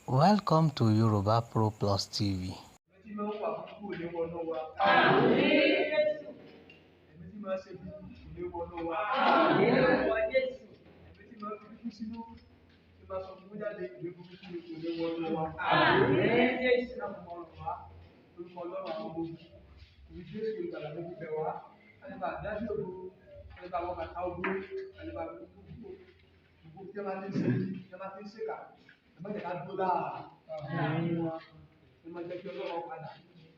Welcome to Yoruba Pro Plus TV. Ẹ̀mí tí máa ń wà kúkú ò ní wọnú wa. Ẹ̀mí tí máa ń ṣe bí kò ní wọnú wa. Ẹ̀mí tí máa ń fi kúkú sínú tí máa sọ fún jáde ìwé kúkú kò ní wọnú wa. Láti mọ ọ̀rọ̀ wa lórúkọ Ọlọ́run àwọn ọmọ ogun. Ìwé Jésù ìgbàlà ló fi bẹ̀ wá. Àlebà dájú ògo, àlebà wọ bàtà ògo, àlebà gbogbo gbogbo tí a bá ti ń ṣe tí a bá ti ń ṣèkà. Ẹ má jẹ́ ká dúró láàárín wọn. Ẹ má jẹ́ kí Ọlọ́run padà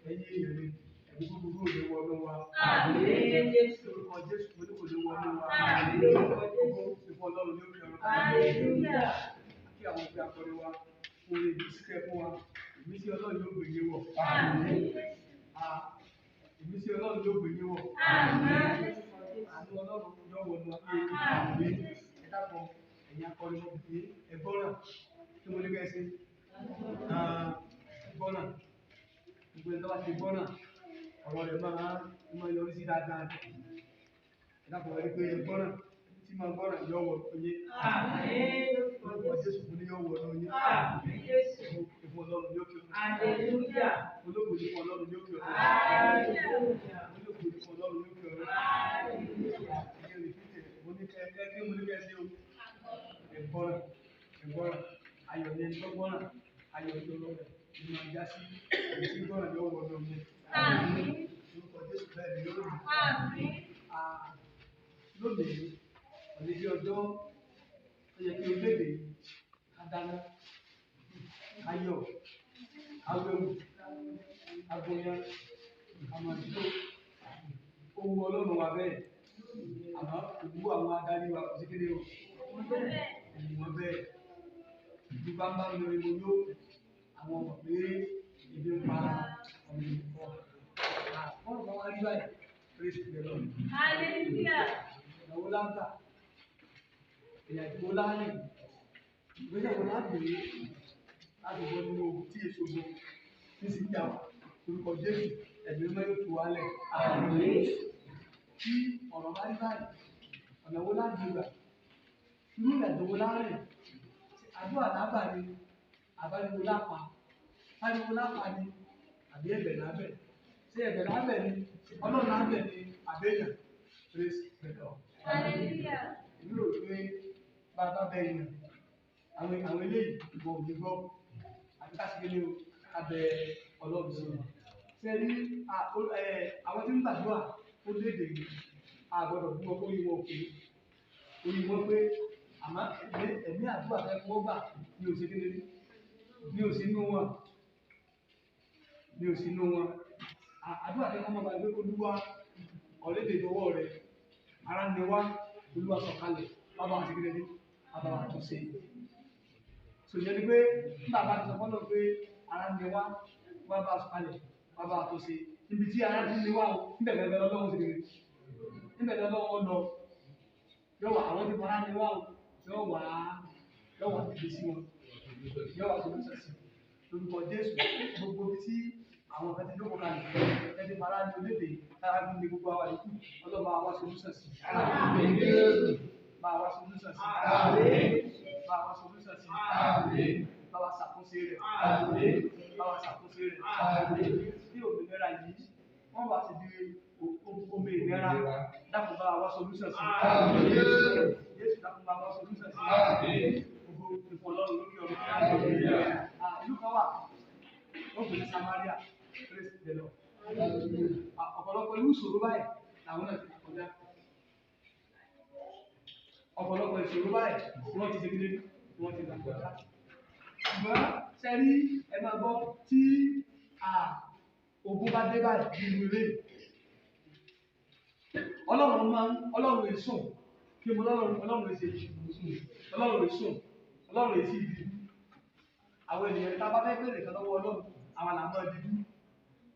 ẹ̀yìn èèyàn ni ẹ̀mí búburú ò ní wọnú wa. Lórúkọ Jésù mo ní kò ní wọnú wa. Ògo ìfọ̀ Ọlọ́run ní òkè ọ̀run. Kí àwọn ìgbé akọrin wa fún orí ibi síkẹ́ fún wa. Ìmísí Ọlọ́run yóò gbé yín wọ̀. Ìmísí Ọlọ́run yóò gbé yín wọ̀. Àánú Ọlọ́run yóò wọnú ayé yín. Ẹ dákun ẹ̀yin akọrin wọn bí ẹ gbọ́ràn kí mo ní kẹ́ ẹ ṣe. Gbọ́ràn. Gbogbo ẹni tó bá ti gbọ́ràn ọ̀rọ̀ rẹ̀ máa yọrí sí dáadáa. Ẹ dákun ẹ rí pé ẹ gbọ́ràn tí máa gbọ́ràn yóò wọ̀ yín. Lórúkọ Jésù fún ní yóò wọ̀ yín. Ìfún Ọlọ́run yóò kí ọ̀run. Ológo ní fún Ọlọ́run yóò kí ọ̀run. Ológo ní fún Ọlọ́run yóò kí ọ̀run. Ẹ̀yẹ rìpítẹ̀ mo ní kẹ́ ẹ kí mo ní kẹ́ ẹ ṣe o. Ẹ gbọ́ràn ẹ gbọ́ràn ayọ̀ ní ẹni tó gbọ́ràn ayọ̀ ní ọlọ́run rẹ̀ ní máa já sí ẹni tí gbọ́ràn yóò wọ̀ ọ́ mi. Lórúkọ Jésù bẹ́ẹ̀ ni yóò rí. Lónìí òní bí ọjọ́ tó yẹ kí orílẹ̀-èdè ká dáná ká yọ̀ ká wéwù ká gbóyán ká máa jó. Ó wu Ọlọ́run wa bẹ́ẹ̀ àmọ́ òwú àwọn adarí wa kò sí kéde o. Òwú wọn bẹ́ẹ̀. Ìlú bá ń bá mi lórí mo yó àwọn ọmọ pé ebi ń pa ọmọ ìlú kọ. Bọ́ọ̀lù bá wá rí báyìí praise the Lord. Ìnáwó láńtà ìrìnàjò wo láàrin ìgbésẹ̀ wo láàgbé láti bọ́ nínú ogun tí èso gbọ́ tí sì ń jà wá orúkọ Jésù ẹ̀mí mímọ́ yóò tú wa lẹ̀. Tí ọ̀rọ̀ bá rí báyìí ọ̀nà wo láàgbé gbà irú ìrìnàjò wo láàrin àdúrà lágbà ni àbáriwo lápá àbáriwo lápá ni àbí ẹ̀bẹ̀ lábẹ̀ ṣé ẹ̀bẹ̀ lábẹ̀ ni Ọlọ́run lábẹ̀ ni àbẹ̀yàn praise the Lord. Èmi rò pé bàbá bẹ yẹn àwọn eléyìí ìbọn ò ní gbọ́ àti ká sì kéde o abẹ Ọlọ́run sí wọn. Ṣé rí àwọn tí ń gbàdúrà ó léde yìí a gbọ́dọ̀ bí wọn kó yí wọn pé orí wọn pé àmọ́ ẹ̀mí àdúrà fẹ́ kó gbà ní òsì kéde ní òsì inú wọn ní òsì inú wọn àdúrà fẹ́ kó mọ̀ bá gbé Olúwa ọ̀lẹ́dẹ̀ ìdọwọ́ rẹ̀ ara ni wá Olúwa sọ̀kalẹ̀ bàbá àti kéde ní bàbá wa tó ṣe. Sòyẹ́ ni pé nígbà bá ti sọ fọ́lọ́ pé ara ni wá wá bá sọ̀kalẹ̀ bàbá wa tó ṣe níbi tí ara ti ní wá o níbẹ̀ gẹ́gẹ́ lọ́wọ́ sí kéde níbẹ̀ lọ́wọ́ lọ yóò wá àwọn tí fara ni wá o yóò wá dìde sí wọn yóò wá sọ̀rọ̀ sí lórúkọ Jésù gbogbo ibi tí àwọn kan ti jókòó kalẹ̀ ẹni fara ni olédè tára ní ní gbogbo àwa yòókù Ọlọ́run máa wá solúsàn sí máa wá solúsàn sí máa wá solúsàn sí bá wa ṣàkóso rẹ̀ bá wa ṣàkóso rẹ̀ bí òmìnira yìí wọ́n wá sí di omi ìnira dákun bá wa solúsàn sí Jésù dákun bá wa solúsàn sí gbogbo ìfọ̀ Ọlọ́run lórí ọ̀run. Ìlú kan wà wọ́n pè ní Samaria praise the Lord. Ọ̀pọ̀lọpọ̀ irú ìṣòro báyìí làwọn náà ti là kọjá. Ọ̀pọ̀lọpọ̀ ìṣòro báyìí ni wọ́n ti ṣe kíni ni wọ́n ti là kọjá. Ṣùgbọ́n sẹ́rí ẹ máa gbọ́ tí ogun bá dé báyìí nínú ilé yìí. Ọlọ́run máa ń Ọlọ́run èso kí mo lọ́run Ọlọ́run èsè Ọlọ́run èso Ọlọ́run èsì ìdí. Àwọn ènìyàn tá a bá fẹ́ bèrè kan lọ́wọ́ Ọlọ́run àwọn làmọ́ dídú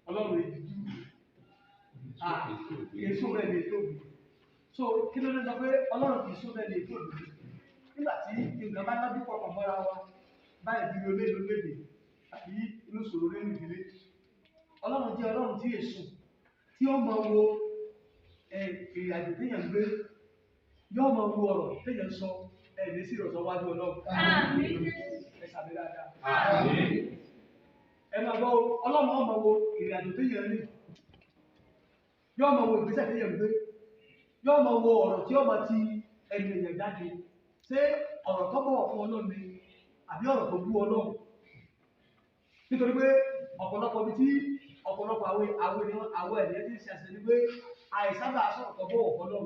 Ọlọ́run èdìdú èso rẹ̀ lè tóbi. So kí ló dé sọ pé Ọlọ́run kì í sún rẹ̀ lè tóbi nígbà tí nǹkan bá dájú pọ̀pọ̀ mọ́ra wa báyìí bí olé lólédè àbí inú ìṣòro nínú ìdílé Ọlọ́run jẹ́ Ọlọ́run tí èso tí ó máa wo ìrìn àjò téèyàn gbé yóò máa wo ọ̀rọ̀ téèyàn sọ ẹ̀ ní sí ìrọ̀sọ́ wájú Ọlọ́run. Ẹ sàmì dáadáa. Ẹ máa gbọ́ Ọlọ́run ọmọ wo ìrìn àjò tó yẹn rìn, yóò máa wo ìgbésẹ̀ tó yẹn gbé, yóò máa wo ọ̀rọ̀ tí yóò máa ti ẹnu èèyàn jáde. Ṣé ọ̀rọ̀ tó bọ̀wọ̀ fún Ọlọ́run ni àbí ọ̀rọ̀ tó bú Ọlọ́run? Nítorí pé ọ̀pọ̀lọpọ̀ ibi tí ọ̀pọ̀lọpọ̀ àwọn àwọn ènìyàn ti ń ṣe àṣẹ ni pé àìsábà sọ̀rọ̀ tó bọ̀wọ̀ fún Ọlọ́run.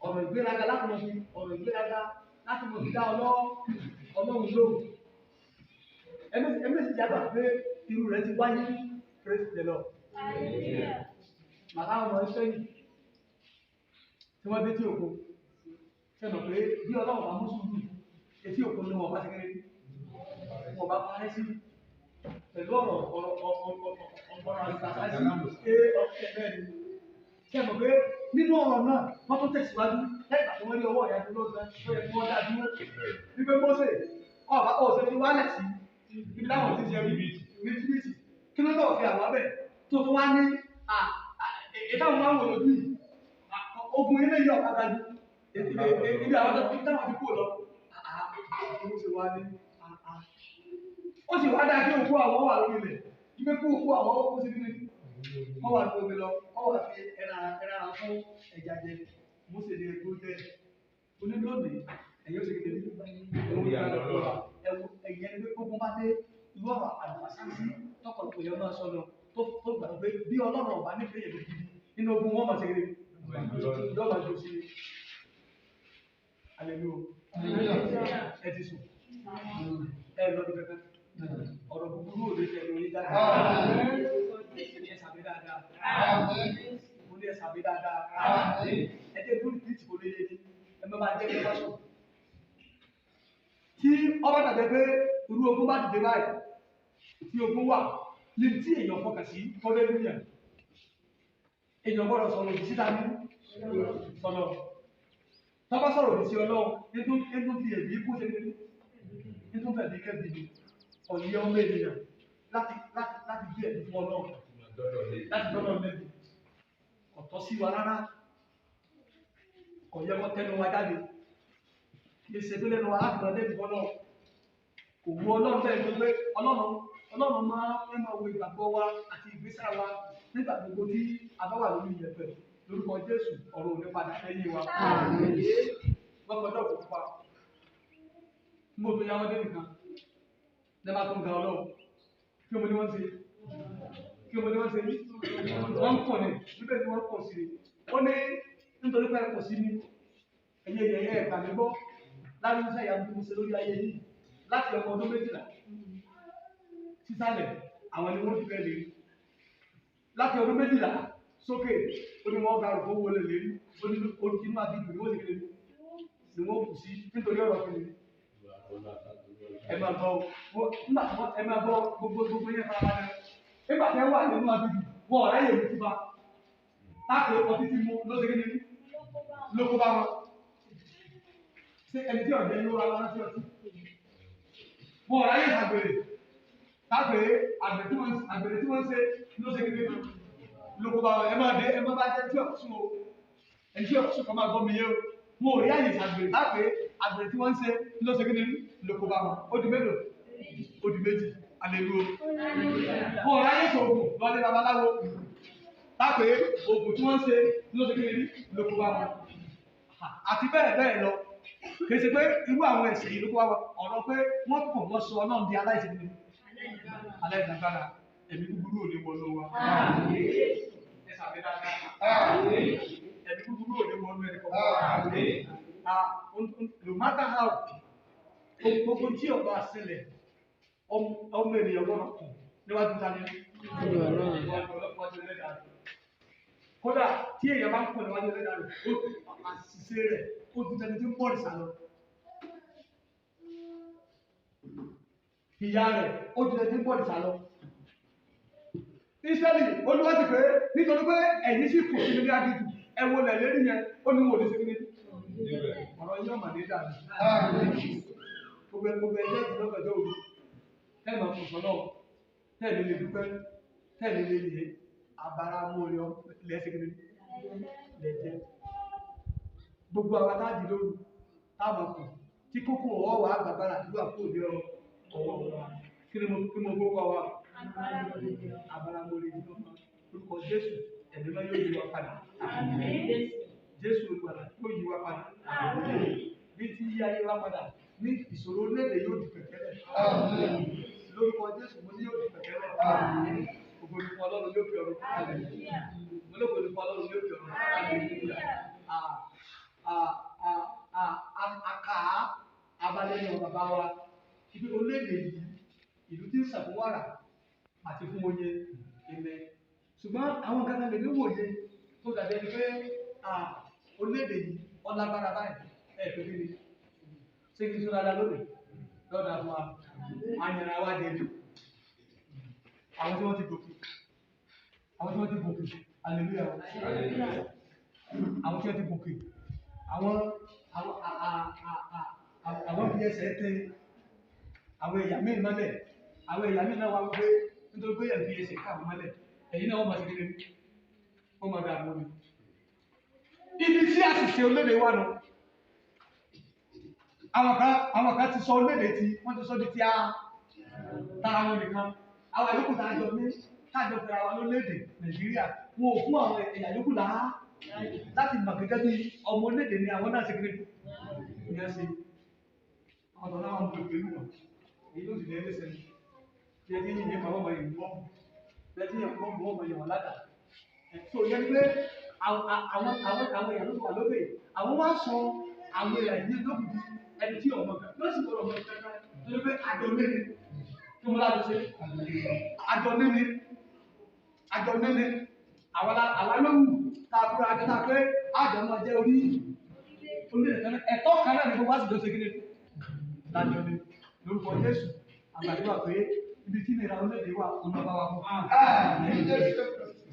Ọ̀rọ̀ ìgbéraga láti mọ̀ fi ọ̀rọ̀ ìgbéraga láti mọ̀ fi dá Ọlọ́run lóhùn. Ẹ̀mí sì jágbà pé irú rẹ̀ ti wáyé. Praise the Lord. Màtá ọmọ Ísírẹ́lì tí wọ́n dé tí òkun, ṣe mọ̀ pé bí Ọlọ́run bá mú sùúrù etí òkun ni wọ́n bá ṣe kéré, wọ́n bá parẹ́ sí pẹ̀lú ọ̀rọ̀ ọ̀rọ̀ ọ̀rọ̀ àlùbàṣà sí ọ̀kẹ́ bẹ́ẹ̀ ni. Ṣe mọ̀ pé nínú ọ̀rọ̀ náà wọ́n tún tẹ̀síwájú lẹ́yìn ìgbà tí wọ́n rí ọwọ́ ìyá dúró gan tó yẹ kí wọ́n dá dúró. Wípé Mósè ọba ọ̀sẹ̀ fi wálẹ̀ sí ibi táwọn ti ṣe ní jìbìtì, kí ló lọ́ọ̀ fi àwọn abẹ tó tó wá ní ìtàwọn máa ń wò lójú yìí ogun ilé yìí ọ̀kadà ju ibi àwọn táwọn fi kú lọ. Ó sì wá ní ó sì wá dáa kí òkú àwọn wà lórí ilẹ̀, ibi kú òkú àwọn ó sì ní wọ́n wà ní omi lọ, wọ́n wà fi ẹran ara fún ẹja jẹ. Mósè ní ẹgbẹ́ jẹ onílónìí ẹ̀yìn ó sì kéde ẹ̀wù ẹ̀yìn ẹni pé gbogbo bá dé irú ọ̀rọ̀ àlùfáàsí tọkọ̀tọ̀ yẹn máa sọ lọ tó gbà pé bí Ọlọ́run ọba nífẹ̀ẹ́ yẹn gidi nínú ogun wọn máa ṣe kéde yóò máa jò sí i. Hallelujah. Ẹ ti sùn ẹ lọ́dún kankan ọ̀rọ̀ búburú ò lè tẹ̀ lórí dáadáa. Ẹ sàmì dáadáa. Mo ní ẹ sàmì dáadáa. Ẹ jẹ́ lórí bíìtì kò lè yé ni ẹ má máa jẹ́ kí ẹ bá sùn. Tí ọba dàgbẹ́ pé irú ogun bá dìde báyìí, tí ogun wà ní tí èèyàn fọkàn sí tọ́lé lóyún, èèyàn gbọ́dọ̀ sọ̀rọ̀ òdì síta ní sọ̀rọ̀. Tọ́ba sọ̀rọ̀ òdì sí Ọlọ́run, ẹnu fi ẹ̀mí kó ṣe kékeré, ẹnu fẹ̀mí kẹ́bi ni ọ̀yẹ́ ọmọ ènìyàn láti láti láti gbé ẹ̀mí fún Ọlọ́run, láti dọ́dọ̀ lẹ́bi. Kò tọ́ sí wa rárá, kò yẹ kó tẹnu wa jáde. Kì í ṣe pé lẹ́nu wa láti lọ lẹ́bi fọlọ́run. Kò wu Ọlọ́run bẹ́ẹ̀ ni pé Ọlọ́run máa ń máa wo ìgbàgbọ́ wa àti ìgbésẹ̀ wa nígbà gbogbo tí a bá wà lórí ìyẹ̀pẹ̀. Lórúkọ Jésù, ọ̀rọ̀ ò ní padà lẹ́yìn wa. Wọ́n kọjá òkú pupa. Mo tó yá wọn dé nìkan. Lẹ́bàá tó ń ga Ọlọ́run. Kí mo ní wọ́n ṣe? Kí mo ní wọ́n ṣe? Wọ́n ń kọ̀ ní. Níbẹ̀ ni wọ́n kọ̀ sí i. Ó ní nítorí pé ẹ kọ̀ sí mi. Ẹ̀yin ẹ̀yẹ ẹ̀gbà mi gbọ́. Láti iṣẹ́ ìyanu tí mo ṣe lórí ayé yìí. Láti ọmọ ọdún 12 sísàlẹ̀ àwọn ni wọ́n ti fẹ́ lè rí. Láti ọdún 12 sókè ó ní wọ́n gba àrùkọ wọlé lè rí. Ó ní inú àbíkù ni wọ́n ti kéde ni wọ́n kù sí nítorí ọ̀rọ̀ kìíní. Ẹ máa gbọ́ nígbà tí wọ́n ẹ máa gbọ́ gbogbo gbogbo yẹn fara balẹ̀. Nígbà tí ẹ wà nínú àbíkù wọn ọ̀rẹ́ yẹn ti bá. Táàkì ọtí ti mú ló ṣe kéde ló kó bá wọn. Ṣé ẹni tí ọ̀jẹ̀ yóò rà lọ́wọ́ sí ọtí? Wọn ọ̀rẹ́ yẹn ṣàgbèrè. Táàkì àgbèrè tí wọ́n ṣe ló ṣe kéde ló kó bá wọn. Ẹ máa dé ẹ máa bá jẹ́ tí ọ̀sùn o. Ẹni tí ọ̀sùn kan máa gbọ́ mi yé o. Wọn ò rí àyè ṣàgbèrè. Táàkì àgbèrè tí wọ́n ṣe ló ṣe kéde ló kó bá wọn. Ó di mélòó? Ó di méjì. Hallelujah. Wọn ò ráyè sọ̀gùn lọ́lé babaláwo. Táàkì ògùn tí wọ́n ṣe ló ṣe kéde ló kó bá wọn. Àti bẹ́ẹ̀ bẹ́ẹ̀ lọ. Kì í ṣe pé irú àwọn ẹ̀ṣẹ̀ yìí ló kó bá wọn. Ọ̀rọ̀ pé wọ́n kàn wọ́n sọ Ọlọ́run di aláìsí ni. Aláìlágbára, ẹ̀mí búburú ò ní wọnú wa. Ẹ sàmì dáadáa. Ẹ̀mí búburú ò ní wọnú ẹnì kọ̀ọ̀kan. No matter how, gbogbo tí ọba ṣẹlẹ̀, ọmọ ènìyàn gbọ́dọ̀ kù níwájú ta ni? Níwájú Ẹlẹ́dàá rẹ̀. Kódà tí èèyàn bá ń kọ̀ níwájú Ẹlẹ́dàá rẹ̀, àṣìṣe rẹ̀ ó ju tẹni tí ń bọ̀ ìsà lọ. Ìyá rẹ̀ ó ju tẹni tí ń bọ̀ ìsà lọ. Ísírẹ́lì Olúwa sì pé nítorí pé ẹ̀yin sì kù sínú ní aginjù, ẹ wo lẹ̀ lérí yẹn, ó ní wò ní sí kíní. Ọ̀rọ̀ yóò mà ní dàbí. Gbogbo ẹgbẹ́ ìdílọ́gbẹ̀jọ́ òru, tẹ́ẹ̀mà kò sọ náà, tẹ́ẹ̀mì lè dúpẹ́, tẹ́ẹ̀mì lè yẹ, abara mú orí lẹ́sẹ̀ kíní lẹ́jẹ́. Gbogbo àwọn táàdì lóru, táàmà kù, tí kókó ọwọ́ wà gbàgbára àdúrà kò ní ọ Ọwọ́ wa. Kí ni mo kó kọ́ wa? Abáramọ̀lẹ̀ jù lọ́mọ. Orúkọ Jésù, ẹ̀mí máa yóò yí wa padà. Jésù olùgbàlà yóò yí wa padà. Bí ti yí ayé wa padà, ní ìṣòro orílẹ̀-èdè yóò di pẹ̀tẹ́lẹ̀. Lórúkọ Jésù mo ní yóò di pẹ̀tẹ́lẹ̀. Ògo ni fún Ọlọ́run lókè ọ̀run. Ológo ni fún Ọlọ́run lókè ọ̀run. Àkà abalẹ̀ ní bàbá wa. Ibi orílẹ̀-èdè yìí, ìlú tí ń sàn fún wàrà àti fún oyin ilẹ̀. Ṣùgbọ́n àwọn kankan lè ní wòye tó dàbí ẹni pé orílẹ̀-èdè yìí ọlágbára báyìí ẹ̀ pé kí ni? Ṣé kí n sọ dáadáa lónìí? Lọ́dà fún wa, àyànra wa jẹ jù. Àwọn tí wọ́n ti gòkè, àwọn tí wọ́n ti gòkè, hallelujah. Àwọn tí wọ́n ti gòkè, àwọn fi ẹsẹ̀ tẹ àwọn ẹ̀yà míì mọ́lẹ̀, àwọn ẹ̀yà míì náà wá wípé nítorí pé ẹ̀ fi ẹsẹ̀ ká àwọn mọ́lẹ̀, ẹ̀yin náà wọ́n máa ṣe kékeré, wọ́n máa dààmú ni. Ibi tí àṣìṣe orílẹ̀-èdè wà nù. Àwọn kan ti sọ orílẹ̀-èdè tí wọ́n ti sọ di ti a tara wọn nìkan. Àwọn àyókù tá a jọ ní tá a jọ pé àwọn orílẹ̀-èdè Nàìjíríà wọn ò fún àwọn ẹ̀yà yòókù láá láti mọ̀ gẹ́gẹ́ bí ọmọ orílẹ̀-èdè ni àwọn náà ṣe kiri ní ẹ ṣe. Àwọn ọ̀dọ́ náà ń bọ̀ pẹ̀lú wọn. Èyí ló sì ní ẹlẹ́sẹ̀ ni. Bí ẹ ti ń yìn nípa ọmọ yìí bọ́ọ̀mù. Bí ẹ ti ń yìn bọ́ọ̀mù ọmọ yìí wọ́n ládàá. So ìyẹn ni pé àwọn èèyàn ló wà lókè. Àwọn wá sọ àwọn èèyàn yìí lókùn bí ẹni tí ọmọ kan ló sì gbọ́dọ̀ mọ ìkankan torí pé àjọ níní kí mo lájọ ṣe àjọ níní àjọ níní àwa ló wù tá a kúrò àjọ tá a pé àjọ máa jẹ orí orílẹ̀ kan ẹ̀tọ́ kan náà ní gbogbo àsìkò ṣe kíni lájọ ní lórúkọ Jésù àgbàdúrà pé ibi tí ìlera orílẹ̀-èdè wà ọ̀nà bá wa mú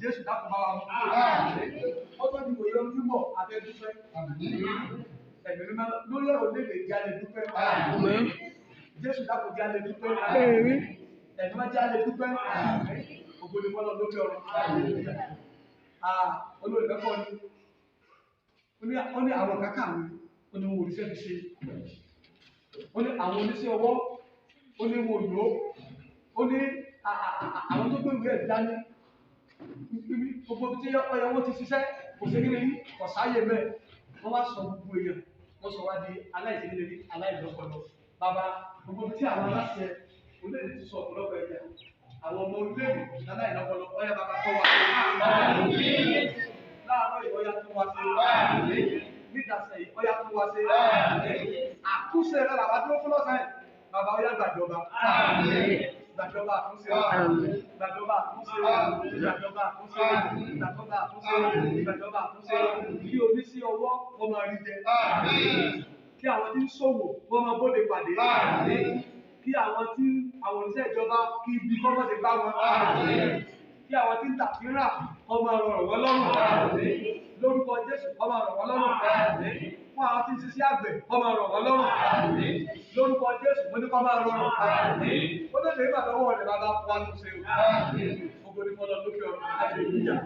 Jésù dákun bá wa mú ó tó di wòye ọdún bọ̀ abẹ́dúpẹ́. Ẹ̀mí mímọ́ lórí ọ̀rọ̀ orílẹ̀-èdè jẹ́ alẹ́ dúpẹ́. Jésù dákun jẹ́ alẹ́ dúpẹ́. Ẹ̀mí mímọ́ jẹ́ alẹ́ dúpẹ́. Ògo ni fọ́lọ́ lókè ọ̀run. Olórí kẹ́kọ̀ọ́ ni ó ní àwọn kan kàwé, ó ní wọn ò ríṣẹ́ fi ṣe. Ó ní àwọn oníṣẹ́ ọwọ́, ó ní wọn ò lò ó. Ó ní àwọn tó gbé ìwé ẹ̀ dání. Gbogbo tí ọyọ wọn ti ṣiṣẹ́ kò sí kíni kò sáyè mẹ́ẹ̀. Wọ́n wá sọ gbogbo èèyàn, wọ́n sọ wá di aláìsínílérí, aláìlọ́pọlọ. Bàbá, gbogbo tí àwọn aláṣẹ orílẹ̀-èdè ti sọ ọ̀pọ̀lọpọ̀ ẹ̀yà, àwọn ọmọ orílẹ̀-èdè aláìlọ́pọlọ, ọ̀yà bàbá kọ́ wa. Láàárọ̀ yìí, ọ̀yà tún wá sí. Nídàsẹ̀ yìí, ọ̀yà tún wá sí. Àtúnṣe rẹ̀ làbá dúró fún lọ́sàn-án yìí. Bàbá ọ̀yà gbàjọba. Gbàjọba àtúnṣe. Gbàjọba àtúnṣe. Gbàjọba àtúnṣe. Gbàjọba àtúnṣe. Gbàjọba àtúnṣe. Kí oníṣẹ́ ọwọ́ kó máa rí jẹ. Kí àwọn tí ń ṣòwò kó máa bóde pàdé. Kí àwọn tí àwọn oníṣẹ́ ìjọba kí ibi kọ́ mọ́ ṣe bá wọn. Kí àwọn tí ń tà tí ń rà kó máa rọrùn wọ́n lọ́rùn. Lórúkọ Jésù kó máa rọ̀ wọ́n lọ́rùn. Fún àwọn tí ń ṣiṣẹ́ àgbẹ̀ kó máa rọ̀ wọ́n lọ́rùn. Lórúkọ Jésù mo ní kó máa rọrùn. Ó lè lè bàbá wọ̀ rẹ̀ bàbá wa tún ṣe o. Ògo ni fọlọ́ lókè ọ̀run. Hallelujah.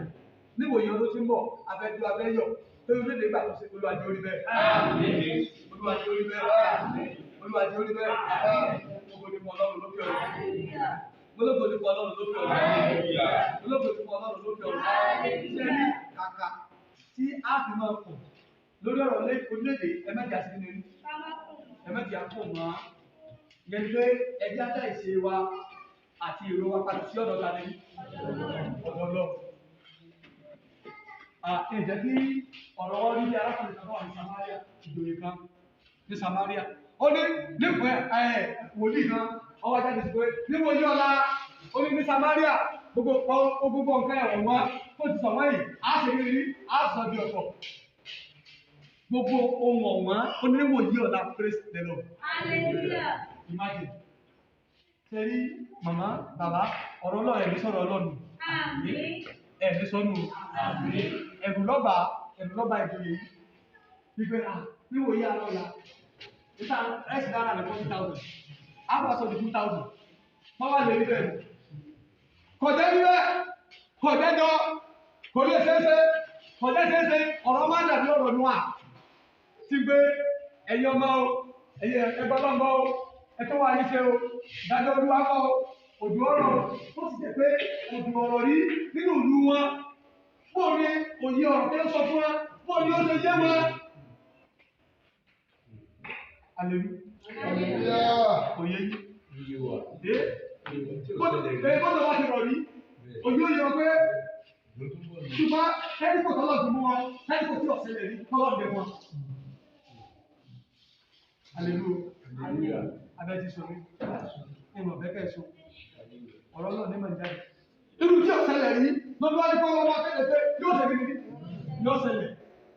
Níwòye ọdún tí ń bọ̀, abẹ́jú abẹ́yọ̀, pé orílẹ̀-èdè gbà tó ṣe Olúwa jẹ́ orí bẹ́ẹ̀. Olúwa jẹ́ orí bẹ́ẹ̀. Olúwa jẹ́ orí bẹ́ẹ̀. Ògo ni fún Ọlọ́run lókè ọ̀run. Ológo ni fún Ọlọ́run lókè ọ̀run. Ológo ni fún Ọlọ́run lókè ọ̀run. Ṣé ní kàkà tí a fi máa kù lórí ọ̀rọ̀ orílẹ̀-èdè ẹ̀mẹ́jà sí nínú ẹ̀mẹ́jà kò mọ́. Ìyẹn ni pé ẹjẹ́ á dá ìṣe wa àti èrò wa padà sí ọ̀dọ̀ ta ni ọ̀dọ̀ lọ. Ǹjẹ́ kí ọ̀rọ̀ wọn rí bí arákùnrin kan wà ní Samaria, ìjòyè kan ní Samaria. Ó ní nípa ẹ̀ wòlíì kan, ọwọ́ jáde sí pé níbo yí ọ̀la, ó ní ní Samaria, gbogbo nǹkan ẹ̀wọ̀n wọn tó ti sọ wọ́n yìí, á ṣe kí ni á sọ di ọ̀pọ̀. Gbogbo ohun ọ̀wọ́n ó ní níbo yí ọ̀la, praise the Lord. Hallelujah. Imagine. Ṣé rí màmá, bàbá, ọ̀rọ̀ Ọlọ́run ẹ̀mí sọ̀rọ̀ Ọlọ́run. Àmín. Ẹ̀mí sọ́nù. Ẹ̀rù lọ́ba, ẹ̀rù lọ́ba ìjòyè yìí. Wípé à níwò yí àlọ́ ya. Níta ẹ̀sìn dára rẹ̀ 40,000. Á wá sọ di 2,000. Wọ́n wá lè rí bẹ́ẹ̀. Kò jẹ́ rí bẹ́ẹ̀. Kò jẹ́ jọ. Kò lè ṣeéṣe. Kò jẹ́ ṣeéṣe. Ọ̀rọ̀ máa ń dàbí ọ̀rọ̀ nù à. Ti gbé ẹ̀yin ọmọ o, ẹ̀yin ẹgbẹ́ ọlọ́mọ o. Ẹ̀tọ́ wa yìí ṣe o, ìdájọ́ Olúwa kọ́ o, òjò ọ̀rọ̀ ó sì jẹ́ pé òjò ọ̀rọ̀ rí nínú ìlú wọn. Bó ni òye ọ̀rọ̀ tó ń sọ fún wa, bó ni ó ṣe yé wọn. Alelu. Òye yìí. Bọ́dọ̀ wá ti rọ̀ rí, òye òye wọn pé ṣùgbọ́n ẹni kò tọ́lọ̀ ti mú wọn, ẹni kò tí ọ̀sẹ̀ lè rí tọ́lọ̀ dé wọn. Alelu. Abẹ́ ti sọ mí, ìmọ̀ bẹ́kẹ̀ sọ, ọ̀rọ̀ náà ní màá jáde. Irú tí ọ̀sẹ̀ lè rí, lọ́dún wá ní kọ́ wọ́n wá tẹ́lẹ̀ pé yóò ṣe kí ni yóò ṣẹlẹ̀.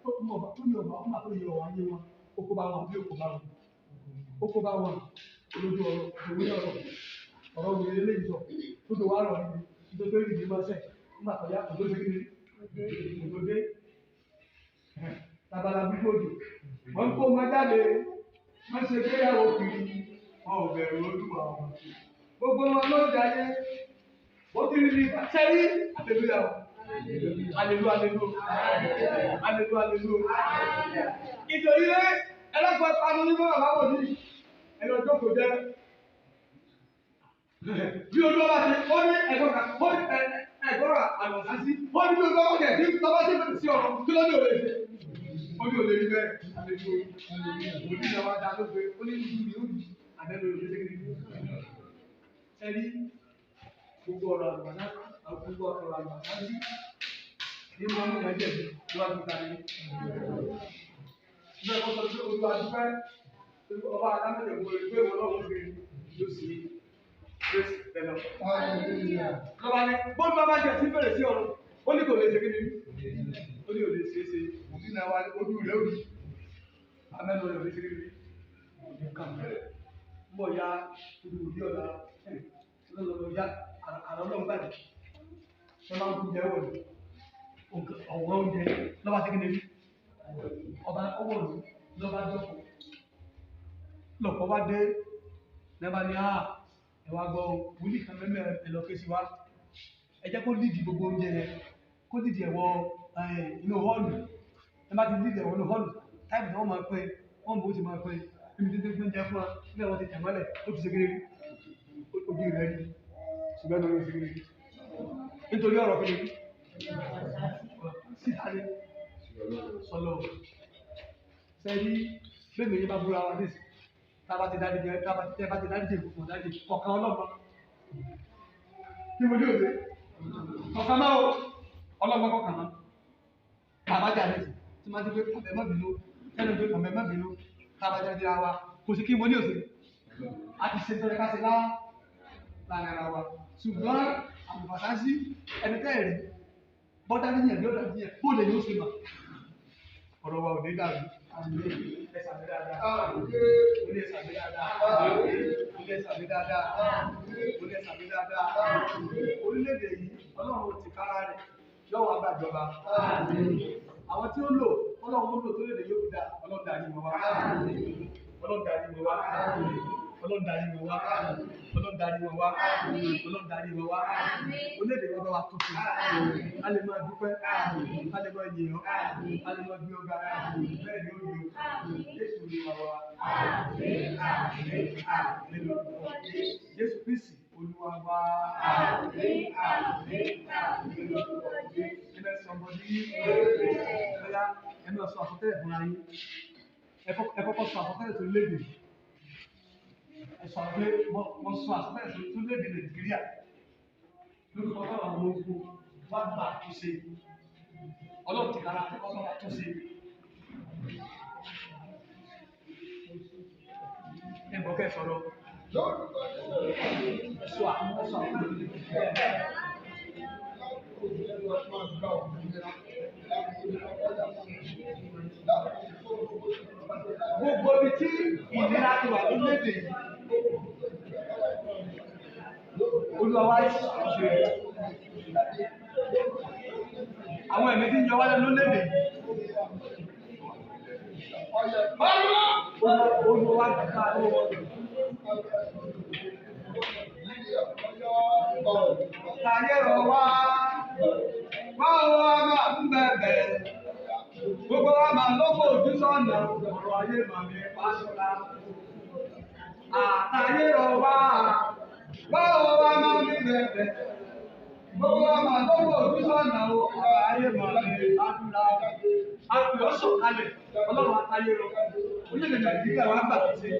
Ó mọ̀ bá tó ní ọ̀bà, ó máa tó yẹ ọ̀wá ayé wọn, ó kó bá wọn àbí ó kó bá wọn. Ó kó bá wọn olójú ọ̀rọ̀, òwe ọ̀rọ̀, ọ̀rọ̀ wèrè lè sọ, tó tó wá rọ̀ níbi, nítorí pé ìdí máa ṣẹ̀, nígbà tó yá, òjò ṣe kí ni òjò dé. Labala gbígbó òjò, wọ́n kó ọmọ jáde, wọ́n ṣe gbéyàwó kiri, wọn ò bẹ̀rù Olúwa wọn. Gbogbo wọn ló jayé, ó ti rí ní sẹ́rí àlelúyà o. Alelu alelu alelu alelu. Ìjòyè ẹlẹ́gbẹ̀ẹ́ panu ní bọ́lá bá wò ní ẹ̀rọ jókòó jẹ́. Bí Olúwa bá ṣe, ó ní ẹ̀gbọ́n kan, ó ní ẹ̀gbọ́n àlọ́sá sí, ó ní bí Olúwa bá ṣe tí tọ́ba ṣe fẹ́ sí ọ̀rọ̀ kí ló ní òye ṣe. Ó ní òye rí bẹ́ẹ̀, alelu òní ìyàwó adá ló gbé, ó ní ìlú mi ó ní àbẹ́lú òye ṣe kiri. Ẹ̀rí gbogbo ọ̀rọ̀ àlùbọ̀dá, gbogbo ọ̀rọ̀ àlùbọ̀dá sí ní wọn mú ìyájẹ́ mi níwájú ta ni. Bẹ́ẹ̀ kọ́ sọ pé Olúwa dúpẹ́ ọba adámẹ́lẹ̀ wo pé wọn lọ́wọ́ fi yóò sì yóò sì bẹ̀ lọ. Lọ́ba ni bóńdú bá jẹ sí fèrè sí ọ̀run, ó ní kò lè ṣe kíni, ó ní ò lè ṣe é ṣe, òbí náà wá ojú rẹ̀ ó rí, amẹ́nu rẹ̀ ò lè ṣe kíni, nǹkan ń bọ̀ ya ojú òbí ọ̀la lọ́lọ́lọ́ ya àrọ́ lọ́n gbàdé, wọ́n máa ń kú jẹ́ wọ̀ ni ọ̀wọ́ oúnjẹ lọ́ba sí kíni ọba ọwọ́ òní lọ́ba jókòó lọ́pọ̀ wá dé lẹ́bàá ní àá ẹ̀wà gbọ́ wúlì kan mẹ́mẹ́ ẹ̀lọ́ ké sí wa ẹ jẹ́ kó lídìí gbogbo oúnjẹ yẹn kó lídìí ẹ̀wọ̀ inú họ́ọ̀lù ẹ má ti lídìí ẹ̀wọ̀ inú họ́ọ̀lù táìpù tí wọ́n máa pín wọ́n bó ti máa pín níbi tí wọ́n jẹ́ fún wa níbẹ̀ wọ́n ti tẹ̀ mọ́lẹ̀ ó ti ṣe kéré ojú rẹ̀ rí ṣùgbọ́n lórí ṣe kéré nítorí ọ̀rọ̀ kéré síta ni sọlọ sẹ́yìn bẹ́ẹ̀ mi yín bá búra wa nísì tába ti dárí jẹ tába ti tẹ́ bá ti dárí jẹ ìkókò dárí jẹ kọ̀ọ̀kan ọlọ́mọ kí mo dé òde kọ̀ọ̀kan máa o ọlọ́mọ kọ̀ọ̀kan máa bàbá jà nísì tí máa ti pé kọ̀ọ̀mẹ́ má bínú ẹnu pé kọ̀ọ̀mẹ́ má bínú tába jà jìra wa kò sí kí mo ní òsè a ti ṣe tọ́lẹ̀ ká ṣe lá láàrin ara wa ṣùgbọ́n àlùfàṣà sí ẹni tẹ́ ẹ̀rí bọ́dá níyẹn bí ó dàbí yẹn bó lè yóò ṣe mà ọ̀rọ̀ wa ò ní dàrú ẹ sàmì dáadáa ó lè sàmì dáadáa ó lè sàmì dáadáa ó lè sàmì dáadáa orílẹ̀-èdè yìí ọlọ́run ti kára rẹ̀ yóò wá gbàjọba àwọn tí ó lò ọlọ́run ó lò tó lè yóò fi dá ọlọ́run darí wọn wá ọlọ́run darí wọn wá ọlọ́run darí wọn wá ọlọ́run darí wọn wá ọlọ́run darí wọn wá orílẹ̀-èdè wa bá wa tuntun a lè máa dúpẹ́ a lè máa yìn ọ́ a lè máa gbé ọ̀gá bẹ́ẹ̀ ni ó yọ Jésù Olúwa wa Jésù Kristi Olúwa wa ẹ bẹ sọ ọmọdé bóyá ẹ máa sọ àsọtẹ́lẹ̀ fúnra yín ẹ kọ́kọ́ sọ àsọtẹ́lẹ̀ tó léde ẹ sọ pé mo sọ àsọtẹ́lẹ̀ tó léde Nàìjíríà lórúkọ báwọn ọmọ ogun wá gbà túnṣe Ọlọ́run ti kára àkọ́kọ́ bá túnṣe. Ẹ bọ́ kẹ́ sọ̀rọ̀ sọ àwọn sọ àwọn. Gbogbo ibi tí ìnira ti wà lórílẹ̀-èdè yìí, Olúwa wá ṣe àwọn ẹ̀mí tí ń yọ wá lẹ́nu lórílẹ̀-èdè yìí. Olúwa wá gbà lọ́wọ́. Tayé rọ̀ wá, wá wá máa ń bẹ̀bẹ̀. Gbogbo wa máa lọ́kọ̀ ojú sọ́nà, ọ̀rọ̀ ayé màmí pàṣọlá. Àtayé bẹ̀bẹ̀. Gbogbo wa máa gbogbo òbí sọ̀nà o, ọba ayé mọ̀ ní àdúrà. Àpè ó sọ̀kalẹ̀, Ọlọ́run àtayé lọ. Orílẹ̀-èdè Nàìjíríà wa gbà tó ṣe,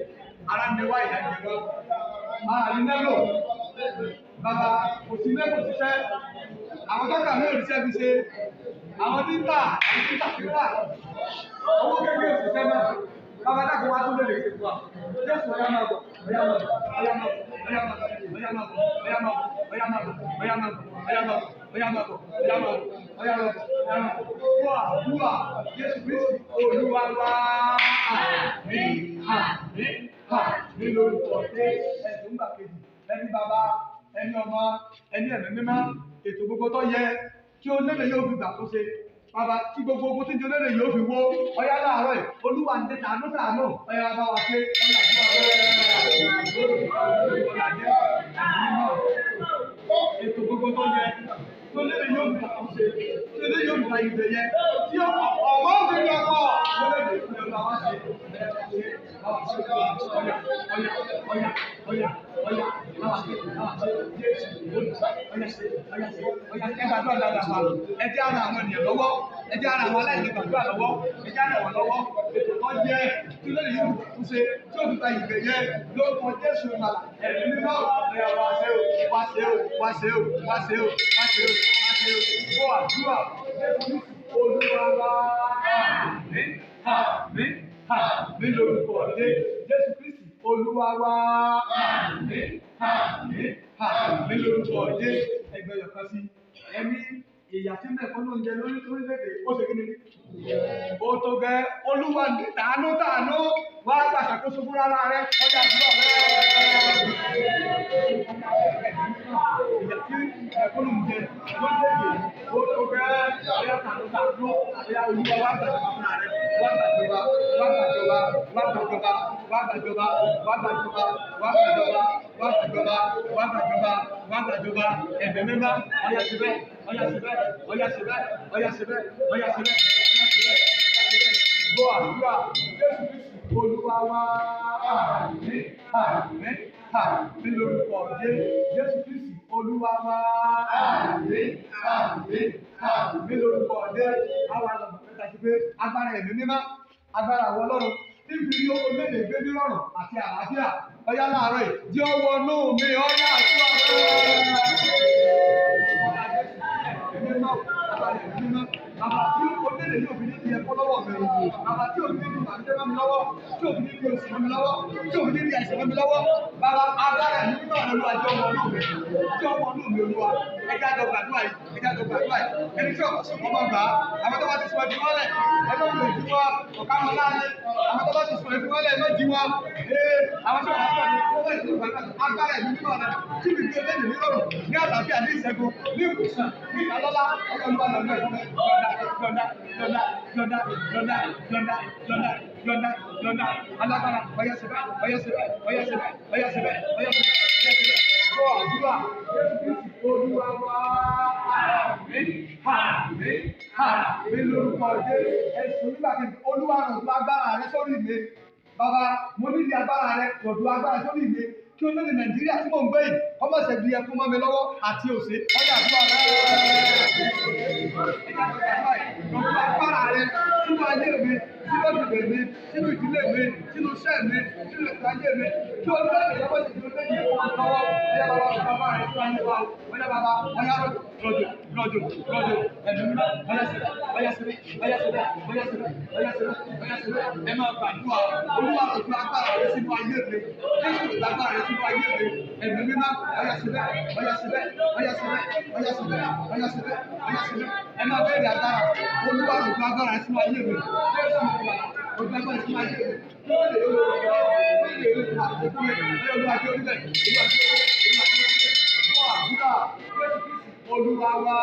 ara ń wá ìyá jẹ wá. Ààrin mẹ́lò, bàbá kò sí mẹ́kò ṣiṣẹ́. Àwọn tọ́ka mi ò ríṣẹ́ fi ṣe. Àwọn tí ń tà, àwọn tí ń tà fi rà. Owó kékeré òṣìṣẹ́ náà. Bàbá dàgbọ́ wa tó lè lè ṣe fún wa. Jésù ọ̀yá máa bọ̀, ọ̀yá máa bọ̀, ọ̀yá máa bọ̀, ọ̀yá máa bọ̀, ọ̀yá máa bọ̀, ọ̀yá máa bọ̀, ọ̀yá máa bọ̀, ọ̀yá máa bọ̀, ọ̀yá máa bọ̀, ọ̀yá máa bọ̀, ọ̀yá máa bọ̀, ọ̀yá máa bọ̀, ọ̀yá máa bọ̀. Wà wúwà Jésù Kristi Olúwa wa. Àmín, àmín, àmín lórúkọ Jésù. Ẹ̀sùn gbà kejì, ẹni bàbá, ẹni ọmọ, ẹni ẹ̀mí mímọ́, ètò gbogbo tó yẹ kí ó lélẹ̀ yóò fi gbà tó ṣe. Bàbá tí gbogbo ogun tí ń jolóde yóò fi wó ọyá láàárọ̀ yìí Olúwa ń dé tàánú tàánú ọyá bá wa ṣe ọyá àdúrà ètò gbogbo tó yẹ tó lé yóò fi àkóso tó lé yóò fi àyè yẹ tí ọmọ òfin lọ kọ tó lé lè fi ọba wa ṣe ṣe bá wa ṣe ọyà ọyà ọyà ọyà ọyà bá wa ṣe bá wa ṣe Jésù olùsọ ọyà ṣe ọyà ṣe ọyà ẹ gbàdúrà dáadáa wa ẹ jẹ́ ara àwọn ènìyàn lọ́wọ́ ẹ jẹ́ ara àwọn aláìní gbàdúrà lọ́wọ́ ẹ jẹ́ ara wọn lọ́wọ́ ètò kan yẹ tí lóye yóò fi ṣe tí ó fi ta ìgbẹ́ yẹ lórúkọ Jésù ìmàlà ẹ̀mí mímọ́ ọ̀yà wá ṣe o wá ṣe o wá ṣe o wá ṣe o wá ṣe o wá ṣe o bó àdúrà Jésù Olúwa wá àmín àmín àmín lórúkọ Jésù Kristi Olúwa wá àmín àmín àmín lórúkọ Jésù ẹgbẹ́ yọ̀kan sí ẹ̀mí ìyà tí mẹ́kọ́ ló ń jẹ lórí lórílẹ̀-èdè ó ṣe kí ni ó tó gẹ́ Olúwa ní tàánú tàánú wá gbàṣàkóso fúnra rẹ ọjà àdúrà rẹ. Ìyà tí mẹ́kọ́ ló ń jẹ lórílẹ̀-èdè ó tó gẹ́ ọjà tàánú tàánú ọjà Olúwa wá gbàṣàkóso fúnra rẹ wá gbàjọba wá gbàjọba wá gbàjọba wá gbàjọba wá gbàjọba wá gbàjọba wá gbàjọba wá gbàjọba wá gbàjọba ẹ̀bẹ̀ mímọ́ ọyá síbẹ̀ ọyá síbẹ̀ ọyá síbẹ̀ ọyá síbẹ̀ ọyá síbẹ̀ ọyá síbẹ̀ ọyá síbẹ̀ gbọ́ àdúrà Jésù Kristi Olúwa wa àmín àmín àmín lórúkọ Jésù Kristi Olúwa wa àmín àmín àmín lórúkọ Jésù àwọn àlọ́ mẹ́ta sí pé agbára ẹ̀mí mímọ́ agbára àwọn Ọlọ́run níbi ní orílẹ̀-èdè gbé nírọ̀rùn àti àlàáfíà ọyá láàárọ̀ yìí jẹ́ ọwọ́ inú mi ọyá àti ọ̀rẹ́. Bàbá tí orílẹ̀-èdè yóò fi ní di ẹ̀kọ́ lọ́wọ́ mi, bàbá tí òfin ní di ìbànújẹ́ mọ́ mi lọ́wọ́, tí òfin ní di òṣì mọ́ mi lọ́wọ́, tí òfin ní di àìsàn mọ́ mi lọ́wọ́, bàbá agbára ẹ̀mí mímọ́ rẹ Olúwa jẹ́ ọmọ inú mi, jẹ́ ọmọ inú mi Olúwa, ẹjẹ́ àjọ gbàdúrà yìí, ẹjẹ́ àjọ gbàdúrà yìí, ẹni tí ọkọ̀ sùn kọ́ máa gbà á, àwọn tó bá ti sùn ẹbí wọ́n lẹ̀, ẹgbẹ́ òun lè jí wọn, ọ̀ká wọn láàrin, àwọn tó bá ti sùn ẹbí wọ́n lẹ̀ lọ́ jí wọn, ee àwọn tó bá ti sùn ẹbí wọ́n lẹ̀ agbára ẹ̀mí mímọ́ rẹ tí mi gbé lẹ́yìn nírọ̀rùn ní àlàáfíà ní ìṣẹ́gun ní ìwòsàn ní ìdálọ́lá Olúwa lọ́dọ̀ ẹ̀fọ́ yọ̀dá yọ̀dá yọ̀dá yọ̀dá yọ̀dá yọ̀dá yọ̀dá yọ̀dá alágbára ọ̀yá síbẹ̀ ọ̀yá síbẹ̀ ọ̀yá síbẹ̀ ọ̀yá síbẹ̀ ọ̀yá síbẹ̀ ọ̀yá síbẹ̀ gbọ́ àdúrà Jésù Kristi Olúwa wa àmín àmín àmín lórúkọ Jésù ẹ̀sùn nígbà kejì Olúwa rọ̀jò agbára rẹ sórí mi bàbá mo nídìí agbára rẹ rọ̀jò agbára sórí mi kí orílẹ̀-èdè Nàìjíríà tí mò ń gbé yìí ọmọ ṣe di ẹkún mọ́ mi lọ́wọ́ àti òṣè ọyá àdúrà rẹ. Rọ̀jò agbára rẹ sínú ayé mi sínú ìdílé mi sínú ìdílé mi sínú iṣẹ́ mi sínú ètò ayé mi kí orílẹ̀-èdè yẹn bọ́ sí di orílẹ̀-èdè ẹkún mọ́ mi lọ́wọ́ ọyá bàbá rọ̀jò agbára rẹ sínú ayé wa ọyá bàbá ọyá rọ̀jò rọ̀jò rọ̀jò ẹ̀mí mímọ́ ọyá síbẹ̀ ọyá síbẹ̀ ọyá síbẹ̀ ọyá síbẹ̀ ọyá síbẹ̀ ọyá síbẹ̀ ẹ máa gbàdúrà Olúwa rọ̀jò agbára rẹ sínú ayé mi Jésù rọ̀jò agbára rẹ sínú ayé mi ẹ̀mí mímọ́ ọyá síbẹ̀ ọyá síbẹ̀ ọyá síbẹ̀ ọyá síbẹ̀ ọyá síbẹ̀ ọyá síbẹ̀ ẹ máa bẹ̀rẹ̀ agbára Olúwa rọ̀jò agbára rẹ sínú ayé mi Jésù rọ̀jò agbára rẹ sínú ayé mi Olúwa wa